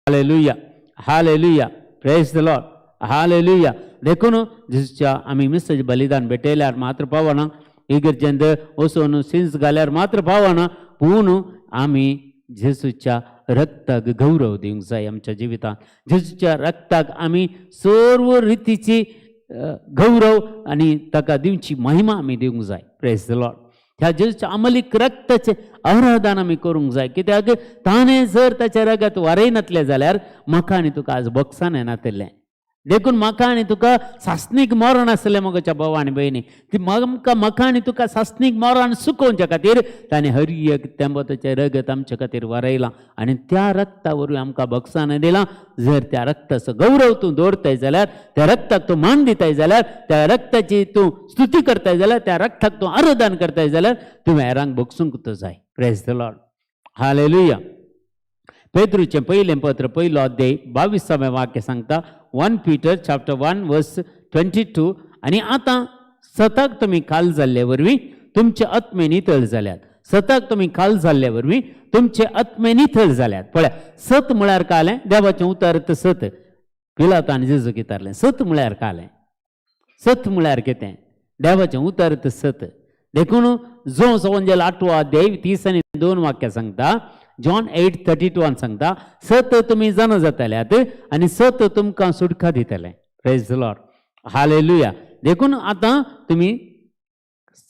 Hallelujah, hallelujah. Praise the Lord, hallelujah. देखून जेजूच्या आमी मिसाचें बलिदान भेटयल्यार मात्र पावना, इगर्जेंत वचून सिन्स घाल्यार मात्र पावना, पूण आमी जेजूच्या रक्ताक गौरव दिवंक जाय आमच्या जिवितांत. जेजूच्या रक्ताक आमी सर्व रितीची गौरव आनी ताका दिवची महिमा आमी दिवंक जाय. प्रेज the Lord. ह्या जेजूच्या अमलीक रक्ताचें आराधन आमी करूंक जाय, कित्याक ताणें जर ताच्या रगत वारयनातलें जाल्यार म्हाका आनी तुका आज बक्षान येनातिल्लें. देखून म्हाका आनी तुका सासणीक मरण आसलें. म्हज्या भाव आनी भयणी, ती म्हाका म्हाका आनी तुका सासणीक मरण सुकोवच्या खातीर ताणें हर एक तेंबो ताचें रगत आमच्या खातीर वारयलां आनी त्या रक्ता वरवीं आमकां बक्षान दिलां. जर त्या रक्ताचो गौरव तूं दवरताय जाल्यार, त्या रक्ताक तूं मान दिताय जाल्यार, त्या रक्ताची तूं स्तुती करताय जाल्यार, त्या रक्ताक तूं आराधन करताय जाल्यार, तुवें हेरांक भोगसूंक तो जाय. प्रेज the Lord, hallelujah. पेद्रूचें पयलें पत्र, पयलो अध्याय, 22वें वाक्य सांगता, 1 Peter chapter 1 verse 22, आनी आतां सताक तुमी खाल जाल्ले वरवीं तुमचे आत्मे नितळ जाल्यात. सताक तुमी खाल जाल्ले वरवीं तुमचे आत्मे नितळ जाल्यात. पळया, सत म्हळ्यार कालें? देवाचें उतर तर सत. पिलातान जेजूक विचारलें, सत म्हळ्यार कालें? सत म्हळ्यार कितें? देवाचें उतर तर सत. देखून जो सवंजेल आठवो अध्याय 32 वाक्य सांगता, जॉन 8:32 सांगता, सत तुमी जाणा जातल्यात आनी सत तुमकां सुटका दितलें. प्रेज लॉर्ड, हालेलुया. देखून आतां तुमी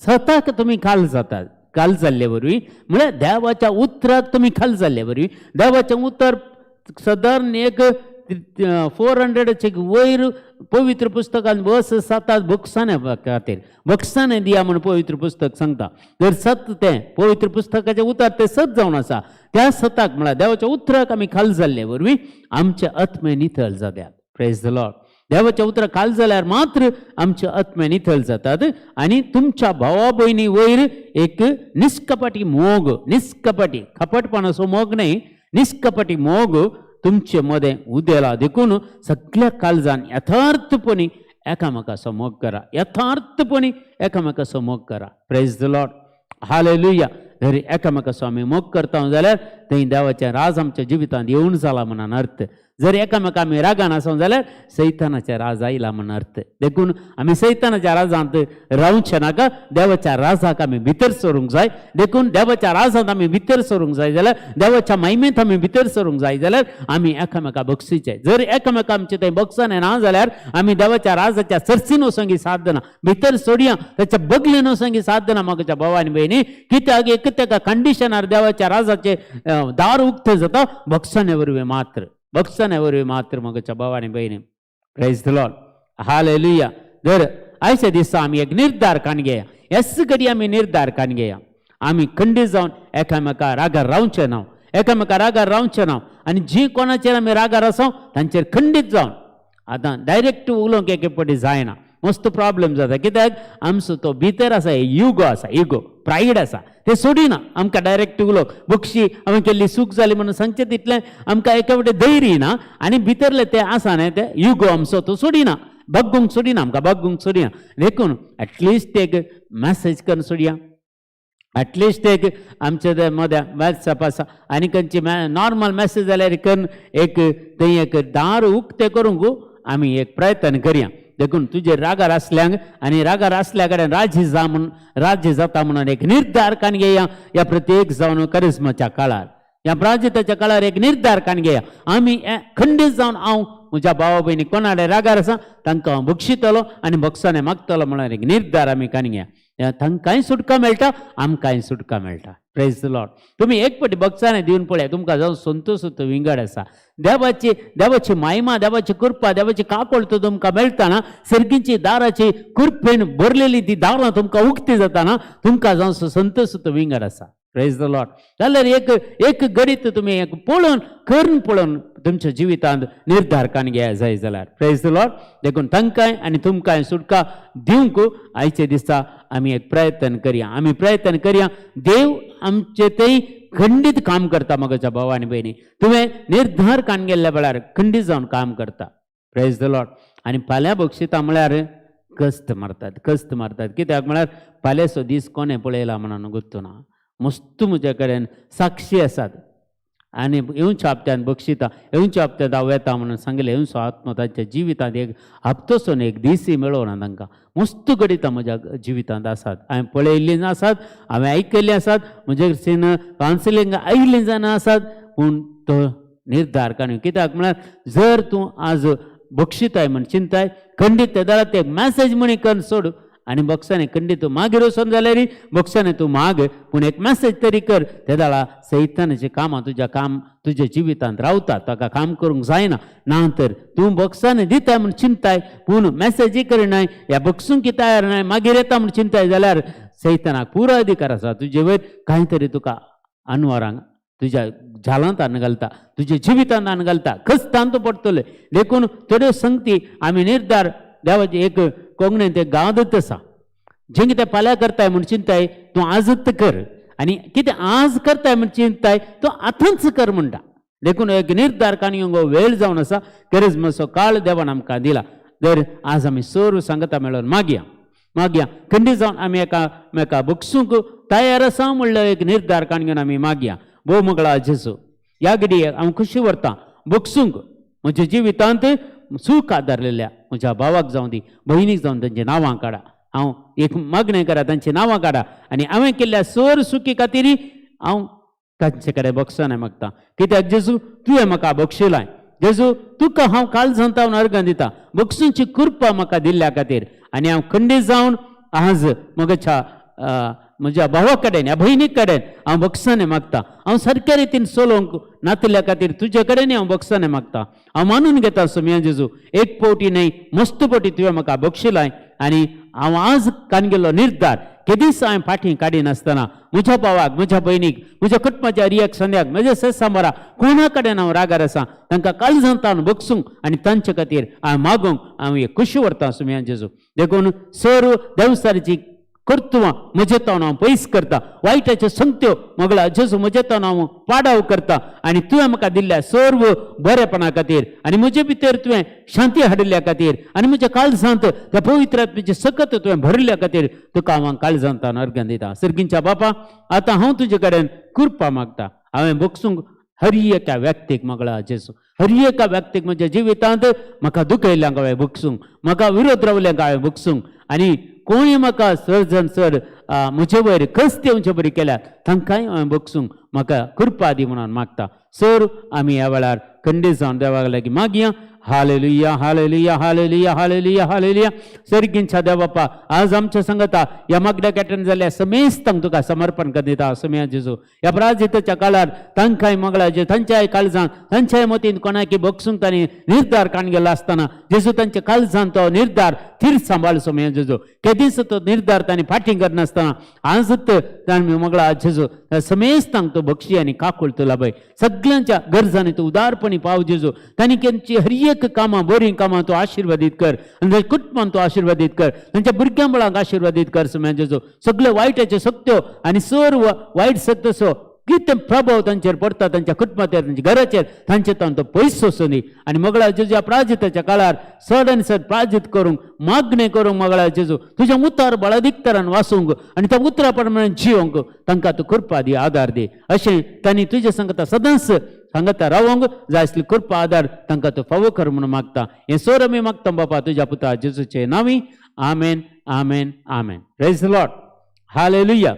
सताक तुमी खाल जातात. खाल जाल्ले वरवीं म्हळ्यार देवाच्या उतराक तुमी खाल जाल्ले वरवीं, देवाचें उतर सदारण एक 400चे वयर पवित्र पुस्तकान बस सातात बक्षाने खातीर बक्षाने दिया म्हूण पवित्र पुस्तक सांगता. जर सत तें पवित्र पुस्तकाचें उतर तें सत जावन आसा, त्या सताक म्हळ्यार देवाच्या उतराक आमी खाल जाल्ले वरवीं आमचे आत्मे नितळ जात्यात. प्रेज the Lord. देवाच्या उतराक खाल जाल्यार मात्र आमचे आत्मे नितळ जातात. आनी तुमच्या भावा भयणी वयर एक निष्कपटी मोग, निष्कपटी, कपटपणाचो मोग न्हय, निष्कपटी मोग तुमचे मदें उदेला. देखून सगळ्या काळजान यथार्थपणी एकामेकाचो मोग करा. यथार्थपणी एकामेकाचो मोग करा. प्रेज the Lord, hallelujah. जर एकामेकाचो आमी मोग करता जाल्यार थंय देवाचें राज आमच्या जिवितांत येवन जाला म्हणून अर्थ. जर एकामेका आमी रागान आसो जाल्यार सैतानाचें राज आयला म्हण अर्थ. देखून आमी सैतानाच्या राजांत रावचें नाका, देवाच्या राजाक आमी भितर सरूंक जाय. देखून देवाच्या राजांत आमी भितर सरूंक जाय जाल्यार, देवाच्या महिमेंत आमी भितर सरूंक जाय जाल्यार आमी एकामेका बक्षीचे. जर एकामेका आमचे थंय बक्षाने ना जाल्यार आमी देवाच्या राजाच्या चर्चीन वचोंक साध्य ना, भितर सोडया, ताच्या बगलेन वचोंक साध्य ना. म्हाका भाव आनी भयणी, कित्याक एक तेका कंडिशनार देवाच्या राजाचे दार उक्तें जाता? बक्षाने वरवीं मात्र, बक्षाने वरवीं मात्र. म्हज्या भाव आनी भयणी, प्रेज the Lord, hallelujah. जर आयच्या दिसा आमी एक निर्धार काण घेया, एस घडी आमी निर्धार काण घेया, आमी खंडीत जावन एकामेका रागार रावचे ना, एकामेका रागार रावचे ना. आनी जी कोणाचेर आमी रागार आसा तांचेर खंडीत जावन आतां डायरेक्ट उलोवंक एक फावटी जायना, मस्त प्रॉब्लेम जाता. कित्याक आमचो तो भितर आसा, युगो आसा, इगो, प्रायड आसा, ते सोडिना आमकां डायरेक्ट उलोवंक. बक्षी, हांवें केल्ली चूक जाली म्हणून सांगचें तितलें आमकां एका फावटी धैर्य ना. आनी भितरलें तें आसा न्ही, तें युगो आमचो तो सोडिना, बग्गूंक सोडिना, आमकां बग्गूंक सोडिना. देखून एटलिस्ट एक मॅसेज करून सोडया, एटलिस्ट एक आमचे ते मदें वॉट्सॅप आसा आनी खंयची नॉर्मल मॅसेज जाल्यार करून एक थंय एक दार उक्तें करूंक आमी एक प्रयत्न करया. देखून तुजेर रागार आसल्यांक आनी रागार आसल्या कडेन राजी जा म्हूण, राज्य जाता म्हणून एक निर्धार कान घेया. ह्या प्रत्येक जावन करिस्माच्या काळार, ह्या प्राजिताच्या काळार एक निर्धार कान घेया आमी. खंडीत जावन हांव म्हज्या भावा भयणी कोणाडे रागार आसा तांकां हांव बक्षितलो आनी बक्षाने मागतलो म्हणून एक निर्धार आमी कान घेया. तांकांय सुटका मेळटा, आमकांय सुटका मेळटा. प्रेज the Lord. तुमी एक फावटी बक्षाने दिवन पळया, तुमकां जावन संतोश विंगड आसा. देवाची देवाची महिमा, देवाची कृपा, देवाची काकूळ तो तुमकां मेळटाना, सर्गीची दाराची कृपेन भरलेली ती दारां तुमकां उक्ती जाताना तुमकां जावन संतोश विंगड आसा. प्रेज the Lord. जाल्यार एक एक गडीत तुमी एक पळोवन करून पळोवन तुमच्या जिवितांत निर्धार कान घेया जाय जाल्यार. प्रेज the Lord. देखून तांकांय आनी तुमकांय सुटका दिवंक आयचे दिसा आमी एक प्रयत्न करया, आमी प्रयत्न करया. देव आमचे थंय खंडीत काम करता. म्हज्या भाव आनी भयणी, तुवें निर्धार कान गेल्ल्या वेळार खंडीत जावन काम करता. प्रेज the Lord. आनी फाल्यां बक्षिता म्हळ्यार कस्त मारतात, कस्त मारतात. कित्याक म्हळ्यार फाल्यांचो दीस कोणें पळयला म्हणून गुत्तो ना. मस्त म्हज्या कडेन साक्षी आसात आनी येवच्या हप्त्यान बक्षिता, येवच्या हप्त्यांत हांव येता म्हणून सांगलें. येवचो आत्मो तांच्या जिवितांत एक हप्तोसो एक दीसय मेळोना तांकां. मस्त घडितां म्हज्या जिवितांत आसात, हांवें पळयल्लीं आसात, हांवें आयकल्लीं आसात, म्हजे कडच्यान कावन्सिलींग आयिल्लीं जाणां आसात. पूण तो निर्धार काडून. कित्याक म्हळ्यार जर तूं आज बक्षिताय म्हण चिंताय खंडीत ते जाल्यार ते मॅसेज म्हणी करून सोड आनी बक्षांनी खंडीत तूं मागीर वचून जाल्यार बक्षांनी तूं माग, पूण एक मॅसेज तरी कर. ते जाल्यार सैतानाचीं कामां तुज्या काम तुज्या जिवितांत रावता, ताका काम करूंक जायना. ना तर तूं बक्षांनी दिताय म्हण चिंताय पूण मॅसेजय करिनाय, ह्या बक्षूंक तयार नाय, मागीर येता म्हण चिंताय जाल्यार सैतानाक पुरो अधिकार आसा तुजे वयर. कांय तरी तुका अनवरांक तुज्या झालांत हाडून घालता, तुज्या जिवितांत हाडून घालता, खस्तान तूं पडटलें. देखून थोड्यो संगती आमी निर्धार देवाची एक कोंकणींत एक गांवदत्त आसा, जें कितें फाल्यां करताय म्हूण चिंताय तूं आजच कर, आनी कितें आज करताय म्हूण चिंताय तूं आतांच कर म्हणटा. देखून एक निर्धार काडूंक हो वेळ जावन आसा. करिज्माचो काळ देवान आमकां दिला. तर आज आमी सर्व सांगता मेळोन मागया मागया खंडीत जावन आमी एकामेका बक्षूंक तयार आसा म्हणल्यार एक निर्धार काडून आमी मागया. भोव मंगळा जेजू, ह्या घडयेक हांव खुशी व्हरता बक्षूंक म्हज्या जिवितांत सूख आदारलेल्या म्हज्या भावाक जावं दी, भयणीक जावन, तांची नांवां काडा. हांव एक मागणें करा, तांची नांवां काडा आनी हांवें केल्ल्या सर सुखी खातीर हांव तांचे कडेन बक्षां मागता. कित्याक जेजू, तुवें म्हाका बक्षिलाय. जेजू, तुका हांव काळजांत हांव अर्गां दिता बक्षूंची कृपा म्हाका दिल्ल्या खातीर. आनी हांव खंडीत जावन आज म्हज्या म्हज्या भावा कडेन, ह्या भयणी कडेन हांव बक्षांनी मागता. हांव सारक्या रितीन चलोवंक नातिल्ल्या खातीर तुजे कडेन हांव बक्षांनी मागता. हांव मानून घेता सोमया जेजू, एक फावटी न्हय मस्त फावटी तुवें म्हाका बक्षिलाय. आनी हांव आज कान गेल्लो निर्धार केदीच हांवें फाटीं काडिनासतना म्हज्या भावाक, म्हज्या भयणीक, म्हज्या कुटुंबाच्या रियक संद्याक, म्हज्या सेसांबरा कोणा कडेन हांव रागार आसा तांकां काळजांत बक्षूंक आनी तांचे खातीर हांव मागूंक हांव एक खुशी व्हरता सुमया जेजू. देखून सर्व देवसारीची कर्तुवां म्हजे तावन हांव पयस करता, वायटाच्यो संगत्यो मगळा जेजू म्हजे तावन हांव पाडाव करता. आनी तुवें म्हाका दिल्ल्या सर्व बरेपणा खातीर आनी म्हजे भितर तुवें शांती हाडिल्ल्या खातीर आनी म्हज्या काळजांत त्या पवित्र आत्म्याचे सकत तुवें भरिल्ल्या खातीर तुका हांव काळजांत अर्घन दिता. सर्गींच्या बापा, आतां हांव तुजे कडेन कृपा मागता. हांवें बक्षूंक हर एका व्यक्तीक, मगळा जेजू, हर एका व्यक्तीक म्हज्या जिवितांत म्हाका दुखयल्ल्यांक हांवें बक्षूंक, म्हाका विरोध रावल्यांक हांवें बक्षूंक, आनी कोणूय म्हाका चड चड म्हजे वयर कस येवचे बरी केल्या तांकांय हांवें बक्षूंक म्हाका कृपा दी म्हणून मागता. सर आमी ह्या वेळार खंडीत जावन देवाक लागीं मागया. Hallelujah, hallelujah, hallelujah, hallelujah, hallelujah. सर्गींच्या देव बापा, आज आमच्या संगता ह्या मागण्याक अटेंड जाल्ल्या समेस्तांक तुका समर्पण करिता समेया जेजू. ह्या प्राजिताच्या काळार तांकांय मंगळाचे तांच्याय काळजान, तांच्याय मतीन कोणाकी बक्षूंक तांणी निर्धार काण गेलो आसतना जेजू, तांच्या काळजान तो निर्धार थीर सांबाळ सोमया जेजू. केदीच तो निर्धार तांणी फाटीं करनासतना आजच तांणी मंगळा जेजू समेस्तांक तो बक्षी आनी काकूळ तुला बाय. सगळ्यांच्या गरजांनी तूं उदारपणी पाव जेजू. तांणी केंची हर एक कामां, बरीं कामां तूं आशिर्वादीत कर आनी तांच्या कुटुंबान तूं आशिर्वादीत कर, तांच्या भुरग्यां बळांक आशिर्वादीत कर सोमया जेजू. सगळे वायटाच्यो सक्त्यो आनी सर्व वायट सक्तसो कितें प्रभाव तांचेर पडटा, तांच्या कुटुंबाचेर, तांच्या घराचेर, तांचे तावन तो पयस वचूं दी. आनी मगळा जेजू, ह्या प्राजिताच्या काळार चड आनी चड प्राजीत करूंक, मागणें करूंक, मगळा जेजू तुज्या उतार बळादीक तरान वाचूंक आनी त्या उतरा प्रमाणे जिवंक तांकां तूं कृपा दी, आदार दी. अशें तांणी तुज्या सांगता सदांच सांगता रावंक जाय आसली कृपा आदार तांकां तूं फावो कर म्हणून मागता. हें सोर आमी मागता बापा तुज्या पुता जेजूचे नांवी. आमेन, आमेन, आमेन. प्रेज लॉर्ड. Hallelujah,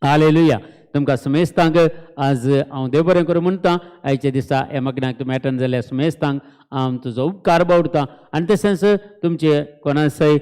hallelujah. तुमकां समेस्तांक आज हांव देव बरें करूं म्हणटा. आयच्या दिसा ह्या मागण्याक तुमी एटंड जाल्ल्या समेस्तांक हांव तुजो उपकार बावडटा. आनी तशेंच तुमचे कोणाचोय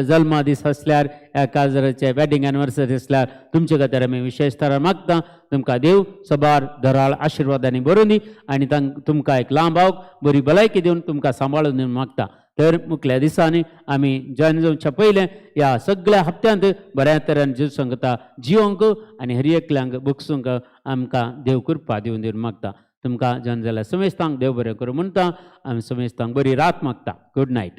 जल्मा दीस आसल्यार, ह्या काजराचे वेडींग एनिवर्सरी आसल्यार तुमचे खातीर आमी विशेश तरा मागता. तुमकां देव सबार धराळ आशिर्वादांनी भरून दी आनी तुमकां एक लांब आवक, बरी भलायकी दिवन तुमकां सांबाळून दिवन मागता. तर मुखल्या दिसांनी आमी जॉयन जावच्या पयलें ह्या सगळ्या हप्त्यांत बऱ्या तरेन जीव सांगता जिवंक आनी हर एकल्यांक बक्षूंक आमकां देव कृपा दिवन दिवन मागता. तुमकां जॉयन जाल्यार समेस्तांक देव बरें करूं म्हणटा. आमी समेस्तांक बरी रात मागता. Good night.